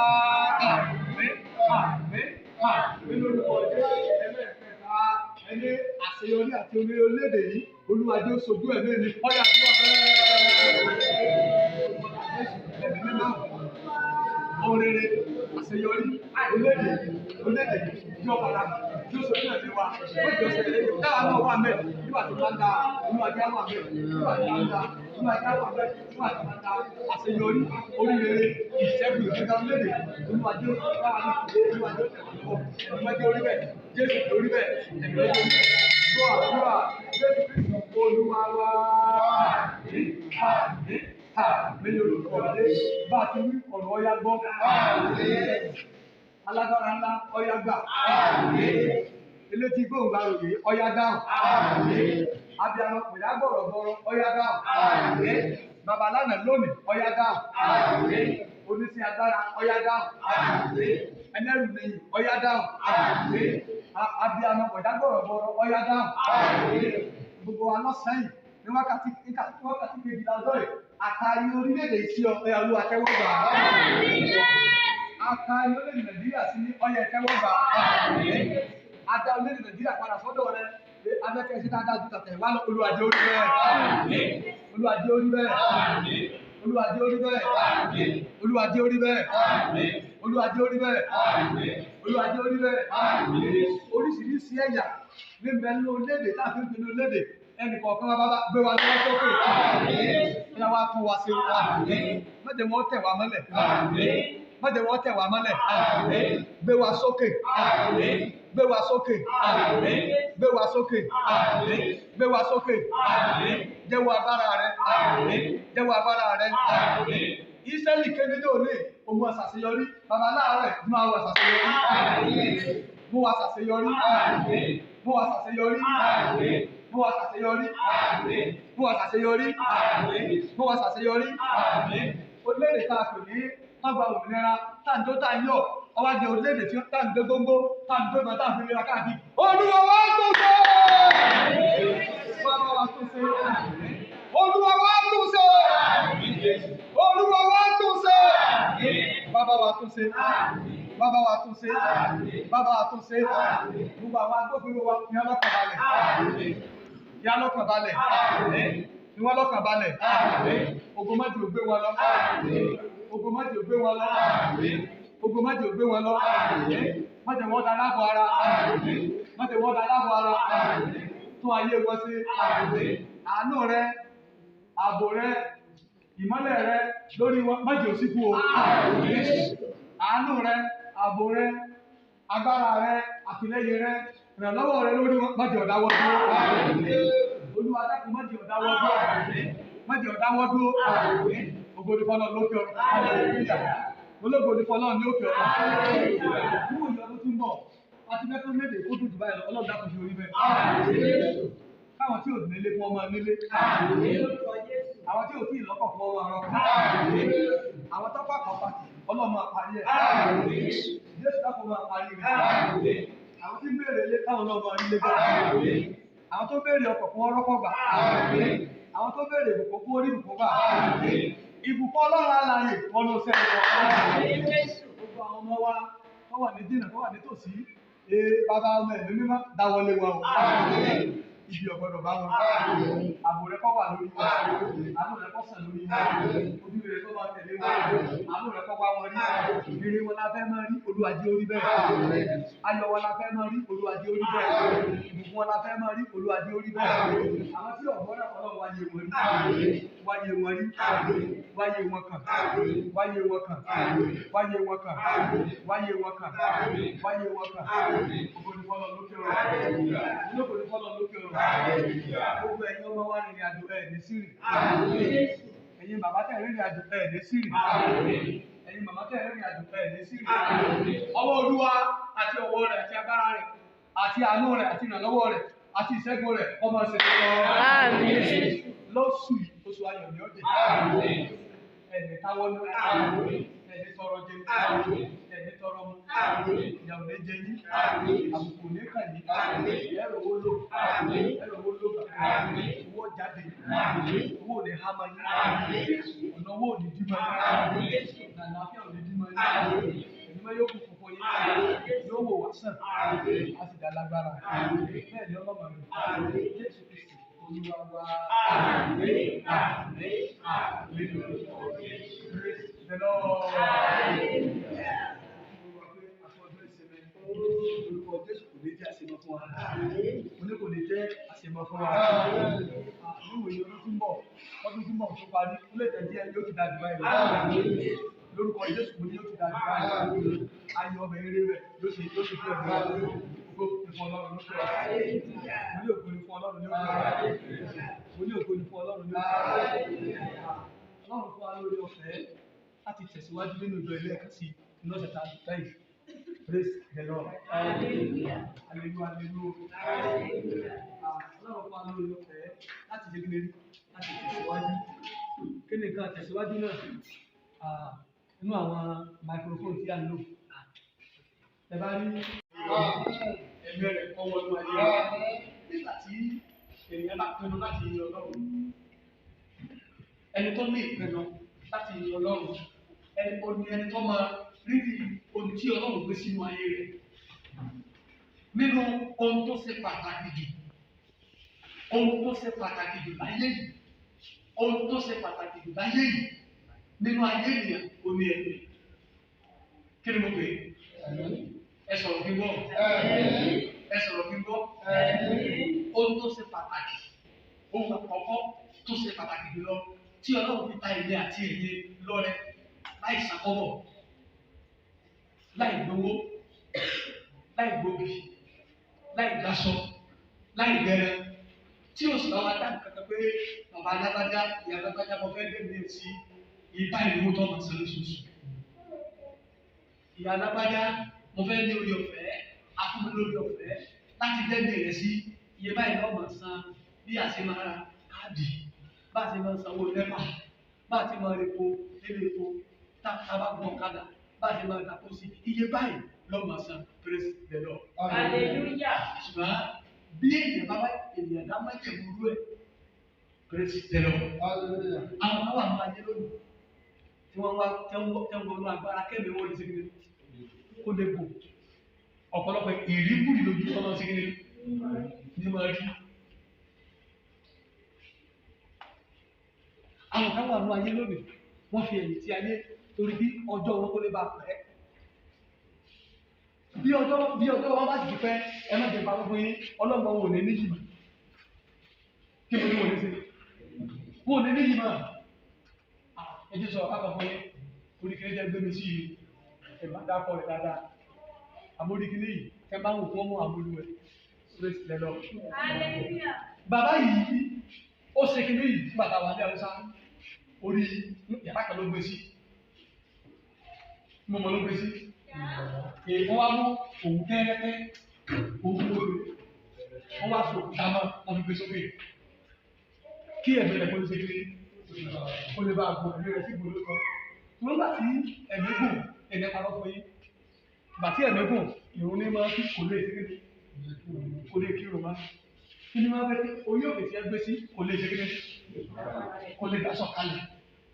àmín àmín àmín lórúkọ Jésù ẹlẹ́ẹ̀kẹta ẹni àṣeyọrí àti orí orílẹ̀-èdè yìí Olúwa jẹ́ ó ṣojú ẹ̀mí mi ọ̀yà àdúrà bẹ́ẹ̀ ẹ̀mí mímọ́ orere àṣeyọrí orílẹ̀-èdè yìí orílẹ̀-èdè yìí yóò padà yóò ṣojú ẹ̀mí wa ó jọ ṣẹlẹ̀ lẹ́yìn táwa náà wà mẹ́ nígbà tó bá ń da Olúwa jẹ́ wà mẹ́ nígbà tó bá ń da Olúwa jẹ́ àwọn bẹ́ẹ̀ fún àtàkàtà àṣeyọrí oríire ìṣẹ́gun ìgbéga orílẹ̀-èdè. Olúwa jẹ́ báwa ní Olúwa jẹ́ tẹ̀wá lọ́wọ́. Olúwa jẹ́ orí bẹ́ẹ̀. Jésù orí bẹ́ẹ̀. Ẹ̀mí lọ́jọ́ orí bẹ́ẹ̀. Gbọ́ àdúrà Jésù Kristi Olúwa wa. Àmín, àmín, àmín lórúkọ Jésù. Bá a ti wí ọ̀rọ̀ ọ̀yá gbọ́. Alágbára ńlá ọ̀yá gbà. Elétí gbóhùngbàròyé ọ̀yá dáhùn. Abiyamọ pẹ̀lú agbọ̀rọ̀gbọ̀rọ̀ ọ̀yá dáhùn. Bàbá lánàá lónìí ọ̀yá dáhùn. Oníṣẹ́ agbára ọ̀yá dáhùn. Ẹlẹ́rù nìyí ọ̀yá dáhùn. Abiyamọ pẹ̀lú agbọ̀rọ̀gbọ̀rọ̀ ọ̀yá dáhùn. Gbogbo wa lọ́sàn-án yìí ní wákàtí kejìlá ọjọ́ yìí àtàrí orílẹ̀-èdè sí ọ ọ̀yá Olúwa tẹ́wọ́ gbà. Àtàrí orílẹ̀-èdè Nàìjíríà sí ní ọ̀yá tẹ́wọ́ gbà. Adá orílẹ̀-èdè Nàìjíríà padà sọ́dọ̀ rẹ abẹ́kẹ́ sí dáadáa ju tàtẹ̀ wá lọ Olúwa jẹ́ orí bẹ́ẹ̀. Olúwa jẹ́ orí bẹ́ẹ̀. Olúwa jẹ́ orí bẹ́ẹ̀. Olúwa jẹ́ orí bẹ́ẹ̀. Olúwa jẹ́ orí bẹ́ẹ̀. Olúwa jẹ́ orí bẹ́ẹ̀. Oríṣiríṣi ẹ̀yà ní bẹ nínú orílẹ̀-èdè tá a fi ń pinnu orílẹ̀-èdè ẹnì kọ̀ọ̀kan wa bá gbé wa lọ́wọ́ sókè. Ẹ̀yà wa tún wa ṣe. Má jẹ́ wọ́n tẹ̀ wá mọ́lẹ̀. Má jẹ́ wọ́n tẹ̀ wá mọ́lẹ̀. Gbé wa sókè. Gbé wa sókè. Gbé wa sókè. Gbé wa sókè. Jẹ́wọ́ agbára rẹ. Jẹ́wọ́ agbára rẹ. Ísírẹ́lì kéde ní òní, òun wá ṣàṣeyọrí. Bàbá láàárọ̀ ẹ̀ máa wá ṣàṣeyọrí. Mú wa ṣàṣeyọrí. Mú wa ṣàṣeyọrí. Mú wa ṣàṣeyọrí. Mú wa ṣàṣeyọrí. Mú wa ṣàṣeyọrí. Orílẹ̀-èdè tá a pè ní wọ́n gba òmìnira tá à ń jó tá à ń yọ̀ ọwọ́ di orílẹ̀-èdè tí tá à ń gbé góńgó tá à ń gbé ìbọn tá à ń fi lera káàkiri. Olúwa wa tún ṣe! Bàbá wa tún ṣe! Olúwa wa tún ṣe! Olúwa wa tún ṣe! Bàbá wa tún ṣe! Bàbá wa tún ṣe! Bàbá wa tún ṣe! Gbogbo àwọn agbófinró wa ní ọlọ́kàn balẹ̀. Ní ọlọ́kàn balẹ̀. Ní wọ́n lọ́kàn balẹ̀. Ogun má jẹ́ ó gbé wọn lọ. Ogun má jẹ́ ó gbé wọn lọ. Ogun má jẹ́ ó gbé wọn lọ. Má jẹ́ wọ́n da láàbọ̀ ara. Má jẹ́ wọ́n da láàbọ̀ ara. Tún ayé wọn ṣe. Àánú rẹ, ààbò rẹ, ìmọ́lẹ̀ rẹ lórí wọn má jẹ́ ó síkú o. Àánú rẹ, ààbò rẹ, agbára rẹ, àtìlẹ́yìn rẹ, ìrànlọ́wọ́ rẹ lórí wọn má jẹ́ ó dáwọ́ dúró. Olúwa dákun má jẹ́ ó dáwọ́ dúró. Má jẹ́ ó dáwọ́ dúró. Ògo ni fọ́lọ́run lókè ọ̀run. Ológo ni fọ́lọ́run ní òkè ọ̀run. Níwò yìí ọdún tí ń bọ̀, a ti fẹ́ kó léde kó dùn jù báyìí lọ, Ọlọ́run dákun fi orí bẹ́ẹ̀. Káwọn tí ò nílé fún ọmọ nílé. Àwọn tí ò tí ì lọ́kọ̀ fún ọmọ ọ̀rọ̀. Àwọn tó pàkọ́ pàtì, Ọlọ́run máa parí ẹ̀. Jésù dákun máa parí rẹ̀. Àwọn tí ń béèrè ilé káwọn náà máa rí ilé gbà. Àwọn tó béèrè ọkọ̀ fún ọrọ́kọ̀ gbà. Àwọn tó béèrè ìbùkún fún orí ìbùkún gbà. Ìbùkún Ọlọ́run alààyè wọnú sẹ́yìn kọ̀ọ̀kan. Gbogbo àwọn ọmọ wa tó wà ní jìnnà tó wà nítòsí. Bàbá ọmọ ẹ̀mí mímọ́ dáwọ́lé wọn o. Ibi ọ̀gbọ́dọ̀ bá wọn. Ààbò rẹ kó wà lórí wọn. Àánú rẹ kó sàn lórí wọn. Ojú rẹ kó máa tẹ̀lé wọn. Àánú rẹ kó wá wọn rí. Ire wọn la fẹ́ máa rí, Olúwa jẹ́ ó rí bẹ́ẹ̀. Ayọ̀ wọn la fẹ́ máa rí, Olúwa jẹ́ ó rí bẹ́ẹ̀. Ìbùkún wọn la fẹ́ máa rí, Olúwa jẹ́ ó rí bẹ́ẹ̀. Àwọn tí ọ̀gbọ́n náà Ọlọ́run wáyé wọn rí. Wáyé wọn rí. Wáyé wọn kàn. Wáyé wọn kàn. Wáyé wọn kàn. Wáyé wọn kàn. Wáyé wọn kàn. Ògo ni fọ́lọ́run lókè ọ̀run. Ológo ni fọ́lọ́run lókè ọ̀run. Gbogbo ẹ̀yin ọmọ wa rìnrìn àjò ẹ̀ ní sírì. Ẹ̀yin bàbá tẹ̀ rìnrìn àjò ẹ̀ ní sírì. Ẹ̀yin màmá tẹ̀ rìnrìn àjò ẹ̀ ní sírì. Ọwọ́ Olúwa àti ọwọ́ rẹ̀ àti agbára rẹ̀ àti àánú rẹ̀ àti ìrànlọ́wọ́ rẹ̀ àti ìṣẹ́gun rẹ̀ ọmọ ṣe lọ. Lọ́sù yìí oṣù ayọ̀ ni ó dé. Ẹ̀ní táwọ́ ní. Ẹ̀ní tọrọ jẹ. Ẹ̀ní tọrọ mu. Ìyà ò ní jẹ yín. Àbùkù ò ní kàn yín. Ẹ̀rọ owó lò. Ẹ̀rọ owó lò gbà. Owó jáde. Owó ò ní há mọ́ yín. Ọ̀nà owó ò ní dí mọ́ yín. Ọ̀nà àlàáfíà ò ní dí mọ́ yín. Ẹ̀mí mọ́ yóò kún fún yín. Yóò wò wá sàn. A sì dá lágbára. Bẹ́ẹ̀ ni ọlọ́mọ rẹ̀. Jésù Kristi Olúwa wa. Àmín. Àmín. Àmín. Praise the Lord. Orúkọ Jésù kò ní jẹ́ àṣemọ fún wa. Mo ní kò ní jẹ́ àṣemọ fún wa. Níwòye ọdún tí ń bọ̀, ọdún tí ń bọ̀, parí, ó lè tẹ̀ díẹ̀ yóò ti dà jù báyìí lọ. Lórúkọ Jésù mo ní yóò ti dà jù báyìí lọ. Ayọ̀ ọbẹ̀ eré rẹ̀ yóò ṣe díẹ̀ mọ́. Ògo ni fún Ọlọ́run lókè ọ̀run. Mo ní ògo ni fún Ọlọ́run ní òkè ọ̀run. Mo ní ògo ni fún Ọlọ́run ní òkè ọ̀run. Ọlọ́run fún wa lórí ọ̀fẹ́ láti tẹ̀síwájú nínú ìjọ ilé ẹ̀ka sí inú ọ̀sẹ̀ tá a lò báyìí. Praise the Lord. Hallelujah. Hallelujah, hallelujah. Hallelujah. Ọlọ́run fún wa lórí ọ̀fẹ́ láti ṣe kíni, láti tẹ̀síwájú. Kí ni nǹkan tẹ̀síwájú náà? Inú àwọn microphone tí a ń lò. Ẹ bá rí ẹ̀mí rẹ̀ kọ́ wọnú ayé wa. Nígbà tí ènìyàn bá pinnu láti yin Ọlọ́run, ẹni tó ní ìpinnu láti yin Ọlọ́run, ẹni ó ní ẹni tó máa rírì ohun tí Ọlọ́run gbé sínú ayé rẹ̀. Nínú ohun tó ṣe pàtàkì jù, ohun tó ṣe pàtàkì jù láyé yìí, ohun tó ṣe pàtàkì jù láyé yìí, nínú ayé ènìyàn, ó ní ẹ̀mí. Kí ni mo pè é? Ẹ sọ̀rọ̀ kí n gbọ́. Ẹ sọ̀rọ̀ kí n gbọ́. Ohun tó ṣe pàtàkì, ohun àkọ́kọ́ tó ṣe pàtàkì jùlọ tí Ọlọ́run fi ta èmi àti ẹ̀yin lọ́rẹ láì ṣàkọ́bọ̀, láì gbowó, láì gbòbì, láì gbàṣọ, láì gbẹrẹ, tí o sì bá wa dá nǹkan kan pé bàbá alágbájá, ìyá alágbájá, mo fẹ́ dé mi sí ibà ìlú tó máa san lóṣooṣù. Ìyá alágbájá, mo fẹ́ ní orí ọ̀fẹ́, afúnmi lórí ọ̀fẹ́ láti dẹ́bi rẹ̀ sí iye báyìí lọ́ọ́ máa san, bí a ṣe máa ra káàdì, bá a ṣe máa sanwó NEPA, bá a ti máa repo nílé epo, tá a bá gbọ́n ọ̀kadà, bá a ṣe máa dàpọ̀ sí iye báyìí lọ́ọ́ máa san. Praise the Lord. Hallelujah. Ṣùgbọ́n bí ènìyàn bá bá ènìyàn dá májẹ̀mú rú ẹ̀, praise the Lord. Àwọn kan wà ní ayé lónìí tí wọ́n wá tẹ́ ń wọnú agbára kẹ́mi wọ́n lè ṣe kíni kó lè bò ọ̀pọ̀lọpọ̀ ìríkùrì lójú ọmọ sí kíni ní máa rí. Àwọn kan wà ní ayé lónìí, wọ́n fi ẹ̀yìn tí ayé torí bí ọjọ́ wọn kó lè bá pẹ́. Bí ọjọ́ wọn bá sì ti pẹ́, ẹ má jẹ́ parọ́ fún yín, ọlọ́mọ wọn ò ní níyì mọ́. Kí mo ní wọn ní sí? Wọn ò ní níyì mọ́. Ẹ jẹ́ sọ̀rọ̀ kákan fún yín, orí kìíní jẹ́ gbé mi sí yìí, ẹ bá dákọ̀ rẹ̀ dáadáa. Àmórí kìíní yìí, ẹ bá ń wò fún ọmọ àmúlù ẹ̀. Praise the Lord. Hallelujah. Bàbá yìí, ó ṣe kìíní yìí nígbà tá a wà ní Haúsá, orí yàrá kan ló gbé sí. Mo mọ̀ ló gbé sí. Èèwọ̀n wá mú òwú kẹ́rẹ́kẹ́, òwú lóore. Wọ́n wá so òkúta mọ́, wọ́n fi gbé sókè. Kí ẹ̀mí rẹ̀ kó lè ṣe kiri, kó lè bá a gbọ́ ẹ̀mí rẹ̀ sí gbòòrò kan. Nígbà tí ẹ̀mí gùn, ẹ̀mí parọ́ fún yín. Ìgbà tí ẹ̀mí gùn, ìrun ní máa kí kò lè ṣe kiri, kò lè kírun mọ́. Kí ni máa fẹ́ kí orí òkè tí ẹ gbé sí kò lè ṣe kiri, kò lè dasọ̀ kalẹ̀.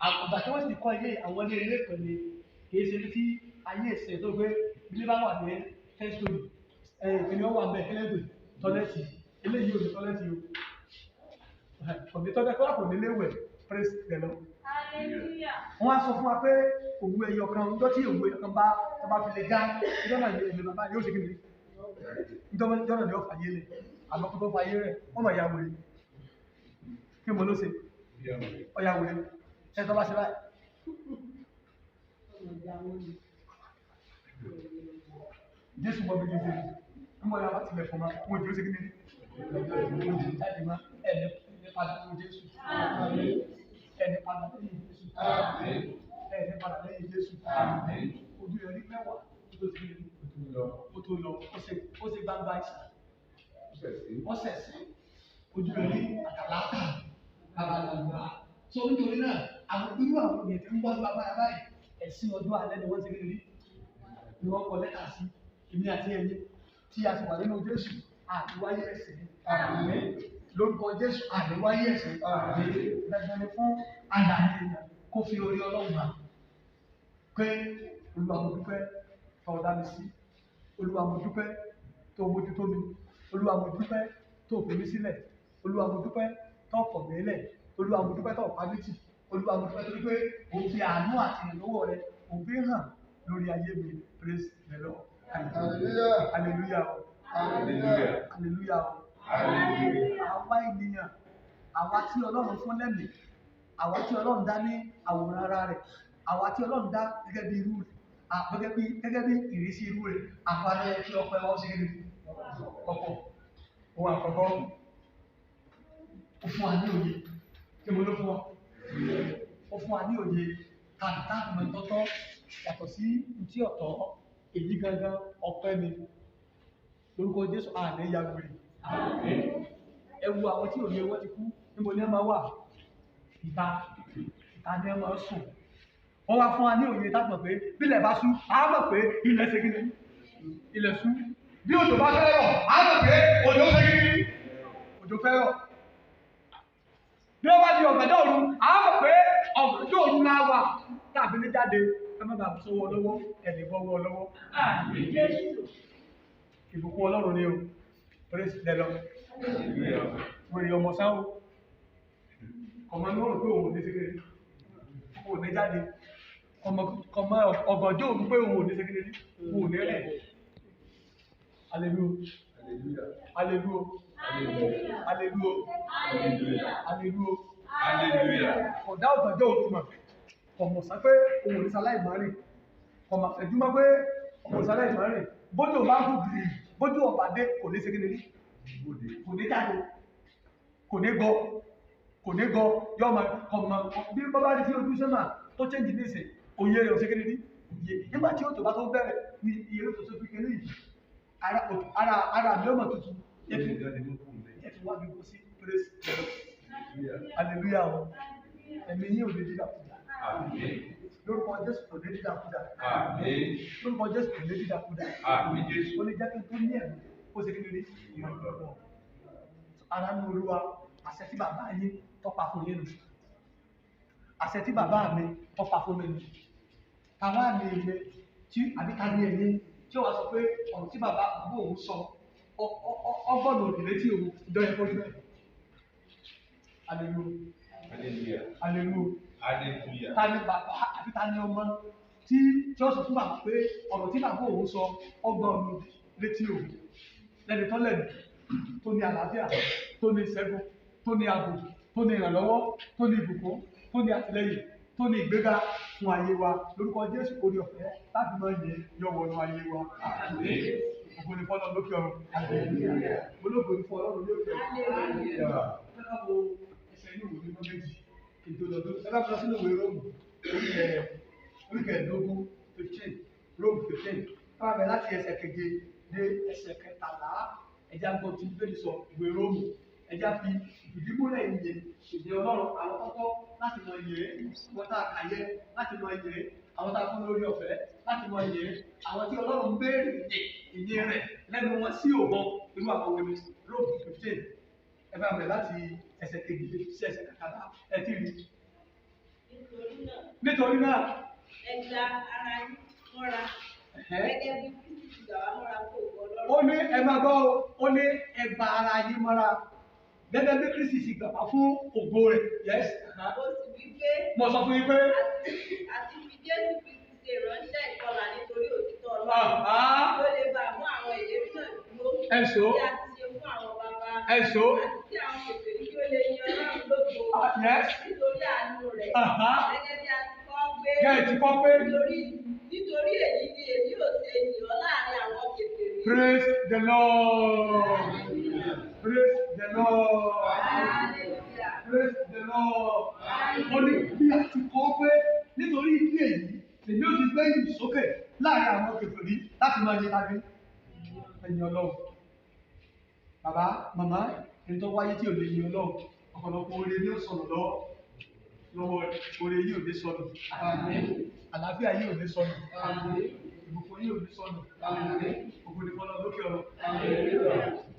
Àgbà tí wọ́n sì kọ́ ilé àwọn ilé ilé pẹ̀lú kìí ṣe tí ayé ìsìn tó gbé ilé bá wà ní ten story, ẹ̀ ìpínlẹ̀ wà bẹ́ẹ̀ kílẹ̀gbẹ̀ toilet, eléyìí ò ní toilet o. Kò ní toilet, kọ́lá kò ní léwẹ̀. Praise the Lord. Hallelujah. Wọ́n á sọ fún wa pé òwú ẹyọ kan, ọjọ́ tí òwú ẹyọ kan bá tó bá fi lè já, ìjọ náà ní èmi bàbá yóò ṣe kí ni? Ìjọ náà ni ó fàyè lẹ̀. Àmọ́ kó tó fàyè rẹ̀, wọ́n mọ̀ ya wèrè. Kí mo ló ṣe? Ó ya wèrè. Ṣé tó bá ṣe báyìí? Jésù mọ bí kí n ṣe. Ń bọ̀ ní abá tilẹ̀ fún wa, wọ́n ò jẹ́ ó ṣe kí ni? Wọ́n ò jẹ́ jáde mọ́ ẹni padà fún Jésù. Ẹni padà lẹ́yìn Jésù. Ẹni padà lẹ́yìn Jésù. Ojú rẹ̀ rí mẹ́wàá tó ti rí ó tó lọ, ó ṣe gbangba ìsàn. Wọ́n sẹ̀ sí ojú rẹ̀ rí àtàlátà babalàgbà. So nítorí náà, àwọn irú àwọn ènìyàn tí ń wá sí agbára báyìí, ẹ̀sìn ọjọ́ alẹ́ ni wọ́n ti rí rí. Ni wọ́n kọ lẹ́tà sí èmi àti ẹ̀yin tí a sì wà nínú Jésù àti wáyé ẹ̀sìn. Lórúkọ Jésù àti wáyé ẹ̀sìn. Dandan ni fún àlàyé èèyàn kó fi orí Ọlọ́run hàn pé Olúwa, mo dúpẹ́ tó dá mi sí. Olúwa, mo dúpẹ́ tó mójútó mi. Olúwa, mo dúpẹ́ tó fi mí sílẹ̀. Olúwa, mo dúpẹ́ tó kọ̀ mí lẹ̀. Olúwa, mo dúpẹ́ tó pa mí tì. Olúwa, mo dúpẹ́ torí pé òun fi àánú àti ìrànlọ́wọ́ rẹ òun fi hàn lórí ayé mi. Praise the Lord. Hallelujah. Hallelujah o. Hallelujah. Hallelujah o. Hallelujah. Àwa ènìyàn, àwa tí Ọlọ́run fún lẹ́mìí Àwa tí Ọlọ́run dá ní àwòrán ara rẹ̀, àwa tí Ọlọ́run dá gẹ́gẹ́ bí irú rẹ̀, gẹ́gẹ́ bí ìrísí irú rẹ̀, àwa ló yẹ kí ọpẹ́ wa ó ṣe kí ni? Ọ̀pọ̀. Ohun àkọ́kọ́, ó fún wa ní òye. Kí mo ló fún wa? Ó fún wa ní òye tàbí táàbù mọ̀ tọ́tọ́ yàtọ̀ sí tí ọ̀tọ̀. Èyí gangan ọpẹ́ ni. Lórúkọ Jésù, àní ya wèrè. Ẹ wo àwọn tí òye wọn ti kú, níbo ni ẹ máa wà? Ìta ìta ni ẹ máa sùn. Wọ́n wá fún wa ní òye táàbù mọ̀ pé bílẹ̀ bá ṣú, á mọ̀ pé ilẹ̀ ṣe kíni? Ilẹ̀ ṣú. Bí òjò bá fẹ́ rọ̀, á mọ̀ pé òjò ṣe kíni? Òjò fẹ́ rọ̀. Bí ó bá di ọ̀gànjọ́ òru, á mọ̀ pé ọ̀gànjọ́ òru la wà. Tàbí ní jáde, ẹ má bàa sọ́wọ́ lọ́wọ́, ẹ̀lẹ́ bọ́wọ́ lọ́wọ́. Ìbùkún Ọlọ́run ni o. Praise the Lord. Wèrè ọmọ sáwọ́. Kọ̀mọ́ ní òrùn pé òun ò ní ṣe kíni? Òun ò ní jáde. Kọ̀mọ́ ọ̀gànjọ́ òru pé òun ò ní ṣe kíni? Òun ò ní rìn. Hallelujah. Hallelujah. Hallelujah. Hallelujah. Hallelujah. Kọ̀dá ọ̀gànjọ́ òru mọ̀. Kọ̀mọ̀ sá pé òun ò ní sáláì máa rìn. Kọ̀mọ̀ àfẹ́júmọ́ pé òun ò ní sáláì máa rìn. Bójú ò bá kú gìrì, bójú ọ̀bà dé, kò ní ṣe kíni rí. Kò ní jáde. Kò ní gọ. Kò ní gọ. Yọ ọmọ kọ̀mọ̀ bí bọ́ bá rí sí ojú sẹ́mà tó chẹ́ǹjì ní ìsìn, òye rẹ̀ ò ṣe kíni rí. Òye. Nígbà tí òjò bá tó bẹ̀rẹ̀ ní iye tó ṣe fi kíní yìí. Ara mi ó mọ̀ tuntun. Ẹ fi wá mi kó sí. Praise the Lord. Hallelujah o. Ẹ̀mí yín ò ní dídàkudà. Àmín. Lórúkọ Jésù kò ní dídàkudà. Àmín. Lórúkọ Jésù kò ní dídàkudà. Àmín Jésù. Ó lè jẹ́ kí n tó ní ẹ̀mí ó ṣe kí ni rí ìrànlọ́wọ́. Ara ní Olúwa, àṣẹ tí bàbá yín tọ́pa fún yín nù. Àṣẹ tí bàbá mi tọ́pa fún mi nù. Tàwa ni èmi tí àbí ta ni ẹ̀yin tí ó wá sọ pé ọ̀rọ̀ tí bàbá òun sọ ọgbọ́n òdì létí òun ìjọ yẹn kó rí bẹ́ẹ̀. Hallelujah. Hallelujah. Hallelujah. Hallelujah. Ta ni bàbá àbí ta ni ọmọ tí ó sọ fún bàbá pé ọ̀rọ̀ tí bàbá òun sọ ọgbọ́n òdì létí òun lẹ́ni tó lẹ́nu tó ní àlàáfíà tó ní ìṣẹ́gun tó ní ààbò tó ní ìrànlọ́wọ́ tó ní ìbùkún tó ní àtìlẹ́yìn tó ní ìgbéga fún ayé wa. Lórúkọ Jésù, orí ọ̀fẹ́ láti máa yẹ yọ wọnú ayé wa. Ògo ni fọ́lọ́run lókè ọ̀run. Ológo ni fún Ọlọ́run lókè ọ̀run. Ẹ ká wo ẹsẹ̀ inú ìwé mímọ́ méjì kí n tó lọ. Ẹ bá fi lọ sínú ìwé Róòmù orí kẹẹ̀ẹ́dógún 15, Róòmù 15. Ẹ bá bẹ̀ láti ẹsẹ̀ keje dé ẹsẹ̀ kẹtàlá. Ẹja gbọ́ tí Bíbélì sọ ìwé Róòmù. Ẹja fi ìdímúlẹ̀ ìyè ìdè Ọlọ́run àwọn kọ́kọ́ láti mọ ìyè wọn tá a kà yẹ láti mọ ìyè àwọn tá a fún lórí ọ̀fẹ́ láti mọ ìyè àwọn tí Ọlọ́run ń béèrè ìyè rẹ̀ lẹ́nu wọn sí òbọn irú àwọn wo ni. Róòmù 15. Ẹ bá bẹ̀ láti ẹsẹ̀ keje sí ẹsẹ̀ kẹtàlá. Ẹ ti rí. Nítorí náà, Ẹ gba ara yín mọ́ra gẹ́gẹ́ bí Kristi ti gbà wá mọ́ra fún ògo Ọlọ́run. Ó ní ẹ máa gbọ́ o, ó ní ẹ gba ara yín mọ́ra gẹ́gẹ́ bí Kristi ti gbà wá fún ògo rẹ̀. Yes. Ó sì wí pé Mo sọ fún yín pé àti fi Jésù Kristi ṣe ìránṣẹ́ ìkọlà nítorí òtítọ́ Ọlọ́run. Kí ó lè bá mú àwọn ìlérí náà dúró. Ẹ ṣó. Bí a ti ṣe fún àwọn bàbá. Ẹ ṣó. Àti kí àwọn kèfèrí kí ó lè yin Ọlọ́run lógo. Yes. Nítorí àánú rẹ̀. Gẹ́gẹ́ bí a ti kọ́ pé. Gẹ́gẹ́ ti kọ́ pé. Nítorí èyí ni èmi ò ṣe yìn ọ́ láàrin àwọn kèfèrí. Praise the Lord. Praise the Lord. Hallelujah. Praise the Lord. Ó ní bí a ti kọ́ pé nítorí ìdí èyí lèmi ò ti gbé yìí sókè láàrin àwọn kèfèrí láti máa yẹ tàbí ẹ̀yìn Ọlọ́run. Bàbá, màmá, ẹni tó wáyé tí ò lè yin Ọlọ́run, ọ̀pọ̀lọpọ̀ oore ni ó sọnù lọ́wọ́ rẹ̀, oore yìí ò ní sọnù. Àlàáfíà yìí ò ní sọnù. Ìbùkún yìí ò ní sọnù. Ògo ni fọ́lọ́run lókè ọ̀run.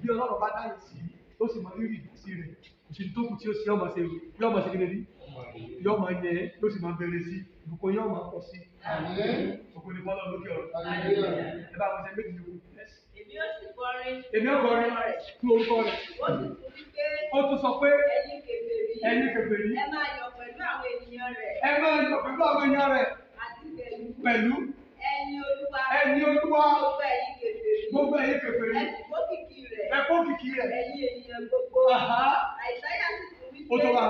Bí Ọlọ́run bá dáyé sí, ó sì mọ rírì ìdásí rẹ̀. Kò sí tó kù tí ó ṣe ọmọ ṣe yọ ọmọ ṣe kí ni rí. Yọ ọmọ yẹ yóò sì máa bẹ̀rẹ̀ sí. Ìbùkún yóò máa pọ̀ sí. Ògo ni fọ́lọ́run lókè ọ̀run. Ẹ bá wọn ṣe méjì yòókù. Èmi ó sì kọrin. Èmi ó kọrin fún orúkọ rẹ̀. Ó sì tún wí pé. Ó tún sọ pé. Ẹ̀yin kèfèrí. Ẹ̀yin kèfèrí. Ẹ máa yọ̀ pẹ̀lú àwọn ènìyàn rẹ̀. Ẹ máa yọ̀ pẹ̀lú àwọn ènìyàn rẹ̀. Àti pẹ̀lú. Pẹ̀lú. Ẹ̀yin Olúwa. Ẹ̀yin Olúwa. Gbogbo ẹ̀yin kèfèrí. Gbogbo ẹ̀yin kèfèrí. Ẹ sì kókìkí rẹ̀. Ẹ kókìkí rẹ̀. Ẹ̀yin ènìyàn gbogbo. Àìsáyà sì tún wí pé. Ó tó wá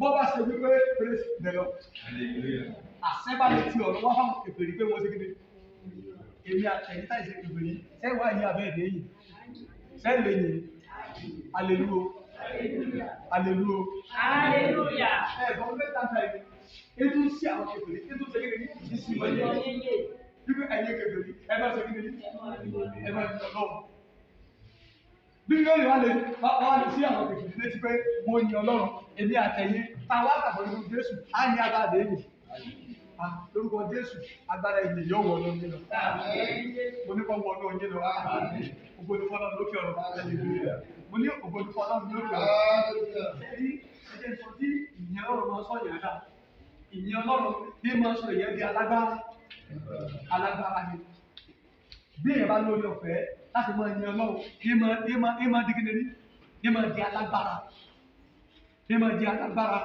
bọ́ bá ṣe wípé praise the Lord. Hallelujah. Àṣẹ bá lè ti ọ̀rọ̀ wá fáwọn kèfèrí pé wọ́n ṣe kíni. Èmi àtẹ̀yìn táì ṣe kèfèrí sẹ́wọ̀n àyè abẹ́ ẹ̀dẹ́ yìí. Sẹ́lẹ̀ yìí. Hallelujah. Hallelujah. Hallelujah. Ẹ̀gbọ́n mẹ́ta ta ẹni. Ètò sí àwọn kèfèrí, ètò ṣe kíni ní sí wọn yẹn. Wípé ẹ̀yin kèfèrí, ẹ bá ṣe kíni ẹ bá ṣe ọlọ́run. Bí lórí wa lè wá lè sí àwọn kèfèrí létí pé mo yin Ọlọ́run, èmi àtẹ̀yìn, ta wá gbàgbọ́ nínú Jésù, á ní agbára èyí. Lórúkọ Jésù, agbára èyí yóò wọ ọdún yín lọ. Mo ní kọ́ wọ ọdún yín lọ. Ògo ni fọ́lọ́run lókè ọ̀run. Mo ní ògo ni fọ́lọ́run lókè ọ̀run. Ṣé ẹjẹ́ sọ tí ìyẹn Ọlọ́run máa sọ yẹn dà? Ìyẹn Ọlọ́run ní máa sọ ìyẹn di alágbára. Alágbára ni. Bí èèyàn bá lórí ọ̀fẹ́ láti máa yin Ọlọ́run, ní máa di kíni ní, ní máa di alágbára. Ní máa di alágbára.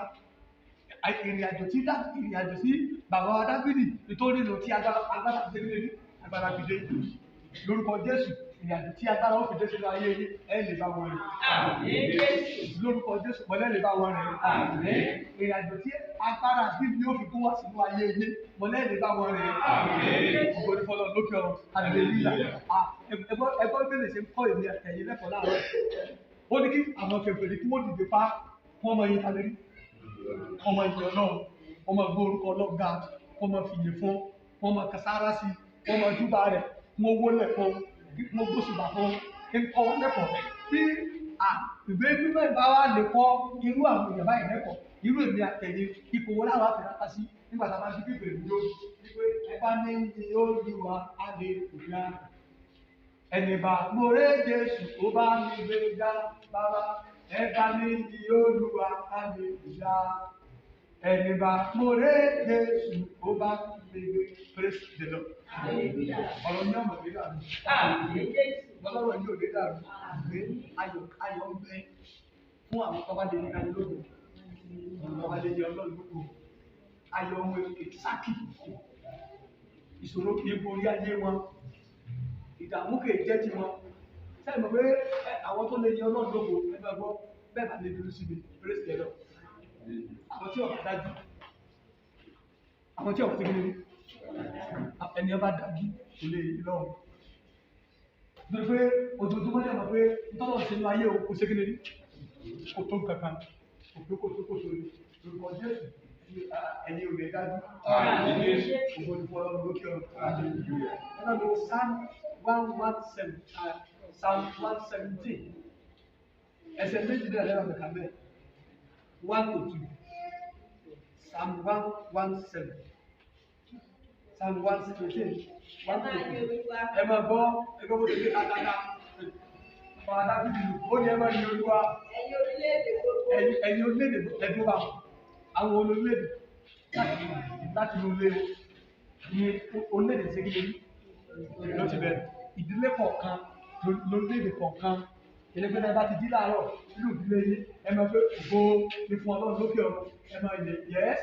Ìrìn àjò tí ìrìn àjò sí bàbá wa Dáfídì nítorí lò tí agbára agbára fi dé ní agbára fi dé. Lórúkọ Jésù, ìrìn àjò tí agbára ó fi dé sínú ayé yín, ẹ lè bá wọn rìn. Lórúkọ Jésù, mọ̀lẹ́ lè bá wọn rìn. Ìrìn àjò tí agbára bíbí ó fi kó wá sínú ayé yín, mọ̀lẹ́ lè bá wọn rìn. Ògo ni fọ́lọ́run lókè ọ̀run. Hallelujah. Ẹgbọ́n bẹ́ẹ̀ ṣe ń kọ́ èmi àtẹ̀yìn lẹ́kọ̀ọ́ láàárọ̀. Ó ní kí àwọn kèfèrí kí wọ́n dìde pa kí wọ́n máa yin talẹ́rí. Wọ́n máa yin Ọlọ́run, wọ́n máa gbé orúkọ Ọlọ́run ga, wọ́n máa fìyè fún, wọ́n máa kasára sí, wọ́n máa júbà rẹ̀, wọ́n wólẹ̀ fún, wọ́n gbóṣùbà fún, kí n kọ́ wọn lẹ́kọ̀ọ́. Bí ìwé mímọ́ ìbá wa lè kọ́ irú àwọn èèyàn báyìí lẹ́kọ̀ọ́, irú èmi àtẹ̀yìn ipò wo láwa fi rápá sí nígbà tá a bá fi bíbélì dúró wípé ẹ bá ní ní Olúwa hallelujah. Ẹni bá mórè Jésù ó bá mi gbé ga bàbá, ẹ bá ní ní Olúwa hallelujah. Ẹni bá mórè Jésù ó bá mi gbé. Praise the Lord. Ọ̀rọ̀ ní ọmọ mi dàrú. Ọlọ́rọ̀ ní òde dàrú. Pé ayọ̀ ayọ̀ ń bẹ fún àwọn tó bá lè ní ayọ̀ lógo. Àwọn tó bá lè ní Ọlọ́run lógo. Ayọ̀ wọn èsákì. Ìṣòro kì í borí ayé wọn. Ìdààmú kì í jẹ́ ti wọn. Sẹ́yìn mọ̀ pé àwọn tó lè ní Ọlọ́run lógo ẹ máa gbọ́ bẹ́ẹ̀ bá lè dúró síbi. Praise the Lord. Àwọn tí ọ̀gá dájú. Àwọn tí ọ̀gá ti gbé ẹni ọba dájú kò lè yí lọ́wọ́. Nítorí pé ojoojúmọ́ ní àmọ́ pé ntọ́lọ̀ ṣe ní ayé o kò ṣe kéde ní kò tó kankan kò tó kò tó kò tó ní lórúkọ Jésù ẹ̀yin ò lè dájú. Ògo ni fún Ọlọ́run lókè ọ̀run. Ẹ bá mi wo Psalm 117 Psalm 117 ẹsẹ̀ méjì náà lẹ́wọ̀n kàkà bẹ́ẹ̀ 1 to 2 Psalm 117 Psalm 117 1 to 2. Ẹ máa gbọ́ ẹgbẹ́ bó ti dé kàkàkà. Bàbá Dáfídì ó ní ẹ máa yin Olúwa. Ẹ̀yin orílẹ̀-èdè gbogbo. Ẹ̀yin orílẹ̀-èdè ẹ̀dùn bá àwọn olórílẹ̀-èdè láti inú ilé ní orílẹ̀-èdè ṣe kíni ló ti bẹ̀rẹ̀. Ìdílé kọ̀ọ̀kan lórílẹ̀-èdè kọ̀ọ̀kan ìlẹ́gbẹ́ náà bá ti jí láàárọ̀ nínú ìdílé yín ẹ máa pé ògo ni fún Ọlọ́run lókè ọ̀run ẹ máa yẹ yẹ́s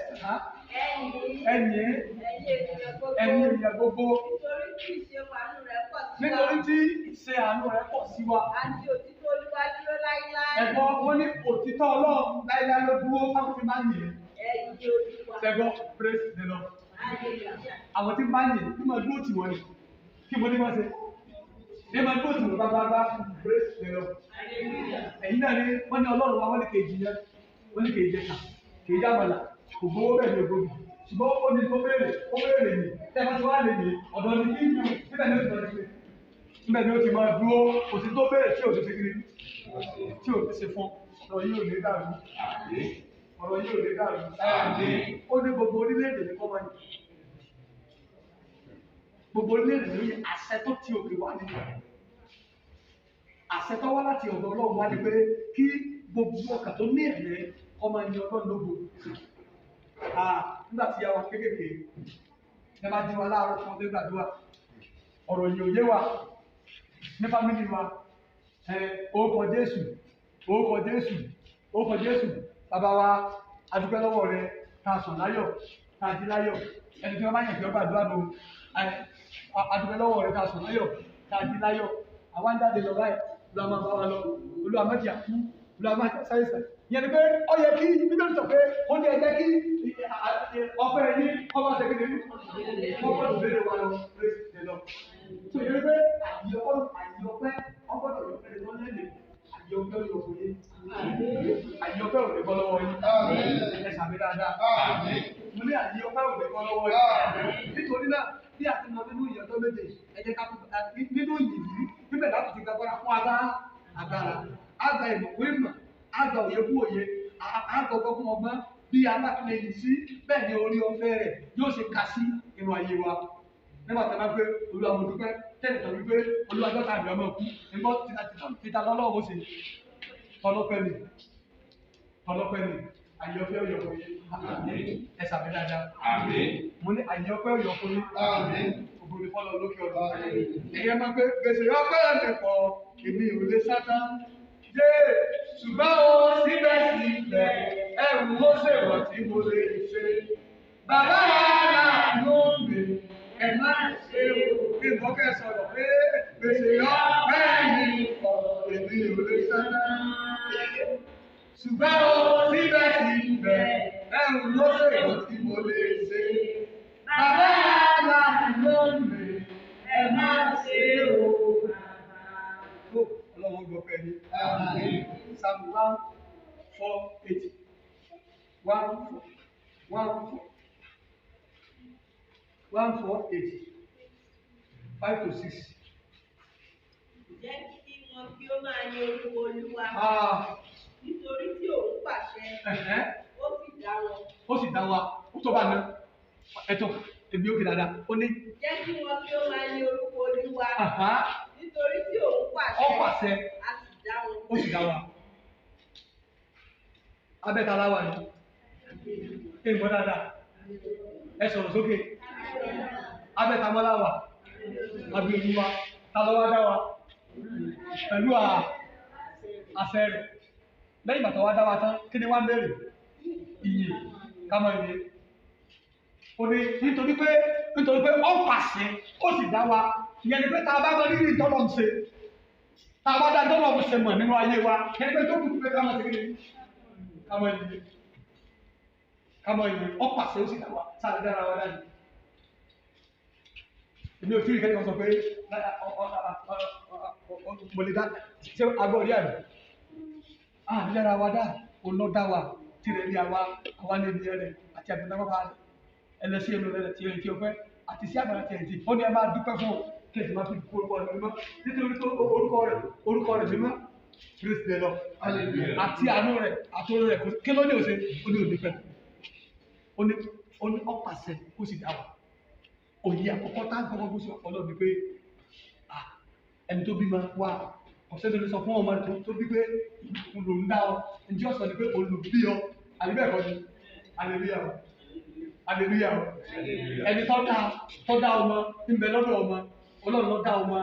ẹ̀yìn Ẹ̀yin ènìyàn gbogbo. ẹ̀yin ènìyàn gbogbo. Nítorí tí ìṣe àánú rẹ̀ pọ̀ sí wa. Nítorí tí ìṣe àánú rẹ̀ pọ̀ sí wa. Àti òtítọ́ Olúwa dúró láíláí. Ẹ̀gbọ́n wọn ní òtítọ́ Ọlọ́run láíláí ló dúró fáwọn tí máa ń yìn. Ẹ̀yin Olúwa. Ṣẹ́gbọ́n praise the Lord. Hallelujah. Àwọn tí máa ń yìn ní máa dúró tì wọ́n ni. Kí mo ní máa ṣe? Ní máa dúró tì wọ́n bá praise the Lord. Hallelujah. Ẹ̀yin náà ni wọ́n ní Ọlọ́run wa wọ́n ní kejì yẹn, wọ́n ní kejì jẹ kà, kejì àmàlà, kò gbowó bẹ́ẹ̀ ni ògbógi. Ṣùgbọ́n ó ní tó béèrè, ó béèrè ní. Tẹ́ ẹ bá ti wá lè ní ọ̀dọ̀ ní kí níbẹ̀ ni ó ti máa dúró. Níbẹ̀ ni ó ti máa dúró, kò sí tó béèrè tí ò ní ṣe kiri, tí ò ní ṣe fún. Ọ̀rọ̀ yìí ò ní dàrú. Ọ̀rọ̀ yìí ò ní dàrú. Ó ní gbogbo orílẹ̀-èdè ní kọ́ máa yìn. Gbogbo orílẹ̀-èdè ló yẹ àṣẹ tó ti òkè wá nínú. Àṣẹ tó wá láti ọ̀dọ̀ Ọlọ́run wá ni pé kí gbogbo ọkàn tó ní ẹ̀mí kó máa yin Ọlọ́run lógo. Nígbà tí a wà kéékèèké, ẹ máa jí wa láàárọ̀ tí wọ́n fẹ́ gbàdúrà. Ọ̀rọ̀ yìí ò yé wa ní fámìlì wa. Orúkọ Jésù, orúkọ Jésù, orúkọ Jésù, bàbá wa, a dúpẹ́ lọ́wọ́ rẹ, tá a sùn láyọ̀, tá a jí láyọ̀. Ẹni tí wọ́n bá yàn kí wọ́n gbàdúrà nù, a dúpẹ́ lọ́wọ́ rẹ, tá a sùn láyọ̀, tá a jí láyọ̀. Àwa ń jáde lọ báyìí, Olúwa máa bá wa lọ, Olúwa má jẹ́ á kú, Olúwa máa ṣàìsàn. Ìyẹn ni pé ó yẹ kí Bíbélì sọ pé ó ní ẹ jẹ́ kí ọpẹ́ yín kọ́ máa ṣe kékeré. Wọ́n gbọ́dọ̀ béèrè wa lọ praise the Lord. So ìyẹn ni pé àyè ọpẹ́ ọgbọ́dọ̀ yọ pé lọ lẹ́lẹ̀ àyè ọpẹ́ yọ fún yín. Àyè ọpẹ́ ò lè bọ́ lọ́wọ́ yín. Ẹ sàmì dáadáa. Mo ní àyè ọpẹ́ ò lè bọ́ lọ́wọ́ yín. Nítorí náà bí a ti mọ nínú ìyẹn ọjọ́ méje ẹ jẹ́ ká nínú ìyìn yìí bíbẹ̀ láti ti gbàgbọ́ra fún agbára àgbà ìmọ̀ fún ìmọ̀ àgbà òye fún òye àgbà ọgbọ́n fún ọgbọ́n bí a bá ti lè yìí sí bẹ́ẹ̀ ni orí ọ̀fẹ́ rẹ̀ yóò ṣe kà sí inú ayé wa. Nígbà tí a bá gbé Olúwa mo dúpẹ́ tẹ́lẹ̀ tó wípé Olúwa jọ́ta àmì ọmọ òkú nígbà títa lọ́lọ́wọ́ ṣe tọlọ́pẹ́ mi tọlọ́pẹ́ mi àyè ọ̀fẹ́ òyọ̀ fún yín. Ẹ sàmì dáadáa. Mo ní àyè ọpẹ́ òyọ̀ fún yín. Ògo ni fọ́lọ́ lókè ọ̀run. Ẹ̀yẹ máa gbé gbèsè ọpẹ́ mi pọ̀ èmi ò lè sátá. Yé ṣùgbọ́n o síbẹ̀síbẹ̀ ẹ̀rù ó ṣèwọ̀ tí mo lè ṣe. Bàbá aláàánú mi ẹ má ṣe o. Bí nǹkan kẹ́ sọ̀rọ̀ pé gbèsè ọpẹ́ mi pọ̀ èmi ò lè sátá. Ṣùgbọ́n o síbẹ̀síbẹ̀ ẹ̀rù ló ṣèwọ̀ tí mo lè ṣe. Bàbá aláàánú mi ẹ má ṣe o. Ọlọ́run gbọ́ pẹ́ ní. Psalm 148 1 4 1 4 1 4 8 5 to 6. Jẹ́ kí wọn kí ó máa yin orúkọ Olúwa. Nítorí tí òun pàṣẹ, ó sì dá wọn. Ó sì dá wa, ó tó bá ná. Ẹ̀tọ́, èmi ò kì dáadáa. Ó ní. Jẹ́ kí wọn kí ó máa yin orúkọ Olúwa. Nítorí tí òun pàṣẹ, Ó pàṣẹ, a sì dá wọn. Ó sì dá wa. Abẹ́ta láwà ni. Ẹ gbọ́ dáadáa. Ẹ sọ̀rọ̀ sókè. Abẹ́ta mọ́ láwà. Àbí Olúwa. Ta ló wá dá wa? Pẹ̀lú àṣẹ rẹ̀. Lẹ́yìn ìgbà tó wá dá wa tán, kí ni wá ń béèrè? Ìyè, ká mọ ìyè. Ó ní nítorí pé ó pàṣẹ, ó sì dá wa. Ìyẹn ni pé tá a bá mọ rírì tọ́lọ̀ ń ṣe. Tá a bá dá tọ́lọ̀ ń ṣe mọ̀ nínú ayé wa. Ìyẹn ni pé tó kù pé ká mọ ṣe kí ni? Ká mọ ìyè. Ká mọ ìyè. Ó pàṣẹ, ó sì dá wa. Sáà lè dára wa dájú. Èmi ò tí ì kẹ́ni kan sọ pé mo lè dá ṣé agbọ́ rí àná. À ní dára wa dá, òun ló dá wa, tirẹ̀ ní àwa, àwa ní ènìyàn rẹ̀ àti àgbẹ̀dá bàbá rẹ̀. Ẹlẹ́sí ẹnu rẹ̀ ti ẹni tí o fẹ́ àti sí àgbàlá ti ẹni tí ó ní ẹ máa dúpẹ́ fún kí ẹ sì máa fi orúkọ rẹ̀ mímọ́ nítorí pé orúkọ rẹ̀ mímọ́ praise the Lord. Àti àánú rẹ̀ àti orí rẹ̀ kí ló ní òṣè ó ní òní pẹ̀lú. Ó ní ó pàṣẹ ó sì dá wa. Òye àkọ́kọ́ tá a gbọ́dọ̀ gbóṣù ọ̀pọ̀lọ́ ni pé ẹni tó bímọ wà ọ̀sẹ̀ tó lè sọ fún ọmọ tó bí pé òun lòún dá ọ ǹjẹ́ ọ̀sán ni pé òun lò bí ọ àbí bẹ́ẹ̀ kọ́ ni hallelujah o hallelujah o ẹni tó dá ọmọ ń bẹ lọ́dọ̀ ọmọ Ọlọ́run ló dá ọmọ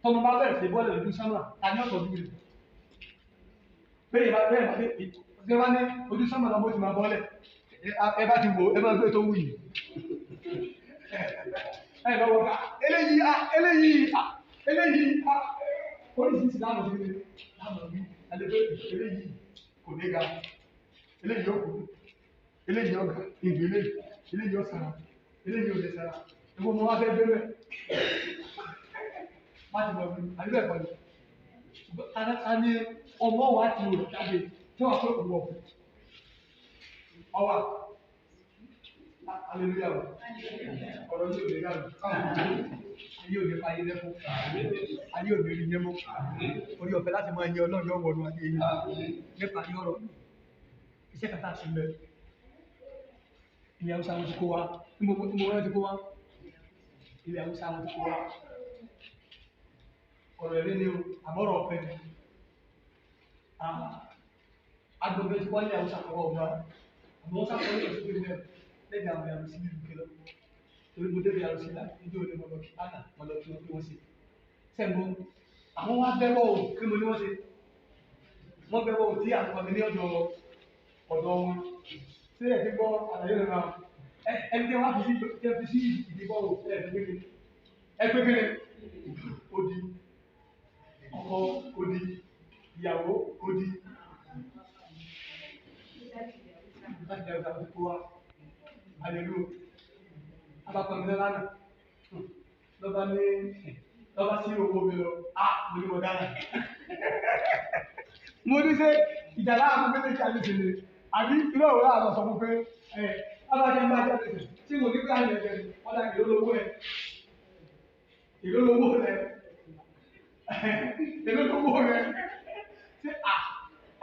tọmọ bá bẹ̀rẹ̀ sí bọ́ọ̀lù lójú sánmà ta ni ọ̀tọ̀ bí rẹ̀ bẹ́ẹ̀ bá bẹ́ẹ̀ bá bẹ́ẹ̀ bá ní ojú sánmà lọ́mọ ti máa bọ́ọ̀lẹ̀ ẹ bá ti wò ẹ bá gbé tó wù yìí ẹ bá wọ ká eléyìí a eléyìí a eléyìí a oríṣiríṣi láàmú sí ní láàmú wí alẹ́ eléyìí kò ní ga eléyìí ó kú eléyìí ó ga ìgbé eléyìí eléyìí ó sara eléyìí ò lè sara ẹ̀fọ́ mo wá fẹ́ gbé bẹ́ẹ̀ má ti lọ bí àbí bẹ́ẹ̀ kọ́ ni ta ni ọmọ wa ti rò jáde tí wọ́n fẹ́ òwò ọwà hallelujah ọ̀rọ̀ yóò lè dàrú ayé ò ní pa ayé lẹ́kún ayé ò ní rí yẹn mọ́ orí ọ̀fẹ́ láti máa yẹ Ọlọ́run yóò wọnú ayé yìí nípa ayé ọ̀rọ̀ iṣẹ́ kàtà sí mẹ́ ilẹ̀ Haúsá wọn ti kó wa níbo wọn ti kó wa ilẹ̀ Haúsá wọn ti kó wa ọ̀rọ̀ ẹ̀rí ni o àmọ́rọ̀ ọ̀fẹ́ ni agbègbè tí wọ́n ilẹ̀ Haúsá kọ́kọ́ ọ̀gá àmọ́ wọ́n sáfọ́ ní ọ̀sẹ̀ tó ní lẹ́gbẹ̀ẹ́ àwọn ẹ̀rọ sí nílùú kẹlẹ́ torí mo débi àrùn sílá níbi òní mo lọ kí ánà mo lọ kí wọ́n pé wọ́n ṣe sẹ́gun àwọn wá bẹ́wọ̀ o kí mo ní wọ́n ṣe wọ́n bẹ́wọ̀ o tí àtúkọ̀ mi ní ọ̀dọ̀ ọ̀dọ̀ wọn ṣé ẹ̀ ti gbọ́ àlàyé rẹ̀ náà ẹni tí wọ́n fi sí ìdìbò o ẹ̀ fi gbé ẹ pé kí ni odi ọkọ odi ìyàwó odi Láti jẹ́ ọ̀gá kó wa. Hallelujah. Abapamílẹ̀ lánàá. Lọ́ba ní lọ́ba sí owó mi lọ. Á mo ní mo dára. Mo ní ṣe ìjà láàmú méjèèjì àti ìṣẹ̀lẹ̀. Àbí irú ọ̀rọ̀ láàmú sọ fún pé ẹ̀ abájá ń bá jáde sẹ̀. Tí mo ní pé àyè ẹ̀jẹ̀ ni ọ̀dà ìlú lówó ẹ̀. Ìlú lówó rẹ̀. Ìlú lówó rẹ̀. Ṣé à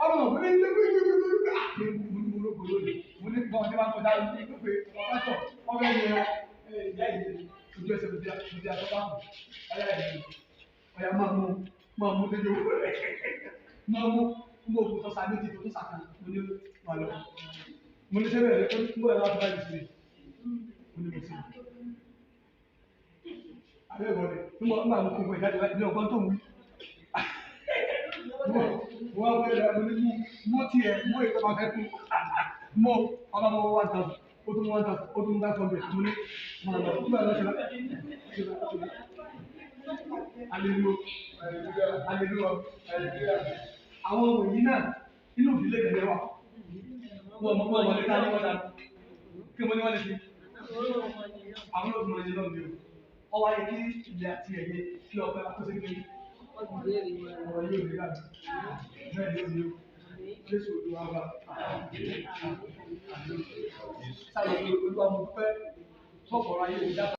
ọmọ mo ní ní ní ní ní ní à ní mo ní mo lóko lónìí. Mo ní bọ́n ní wọ́n kọjá ní pé pásọ̀ wọ́n fẹ́ yẹ ẹ ìyá yìí ojú ẹsẹ̀ mo ti àtọ́ bá kù. Ọ̀yá yìí ọ̀yá máa mú dédé owó rẹ̀. Máa mú mo kò tọ́ sa méjì tó tó sàkàn mo ní wà lọ. Mo ní sẹ́bẹ̀rẹ̀ ó ní bọ́ọ̀lù láti báyìí sílẹ̀. Mo ní mo sí. Àbẹ́ ìwọ ni nígbà mo kó fún ìjáde ní ọgbọ́n tó ń wí. Mo wá wọ́n rẹ̀ mo ní mú mú tiẹ̀ mú èyí tó máa fẹ́ kú. Mo ọba mo 1,000 ó tún 1,000 ó tún 500 mo ní mo lọ nígbà lọ ṣe lọ. Hallelujah. Hallelujah. Àwọn ọmọ yìí náà inú ìdílé kẹ̀lé wà. Wọ́n mọ̀ wọ́n lè ká ní wọ́n dànù. Kí mo ní wọ́n lè fi? Àwọn olóògùn ọ̀yẹ́ náà ni o. Ọwọ́ ayé kí ilẹ̀ àti ẹ̀yẹ kí ọpẹ́ akọ́sẹ́ gbé. Ọ̀rọ̀ yóò rí láti. Bẹ́ẹ̀ ni ó ní o. Jésù Olúwa wa. Sáyẹn Olúwa mo dúpẹ́. Sọ̀kọ̀rọ̀ ayé mi dábàá.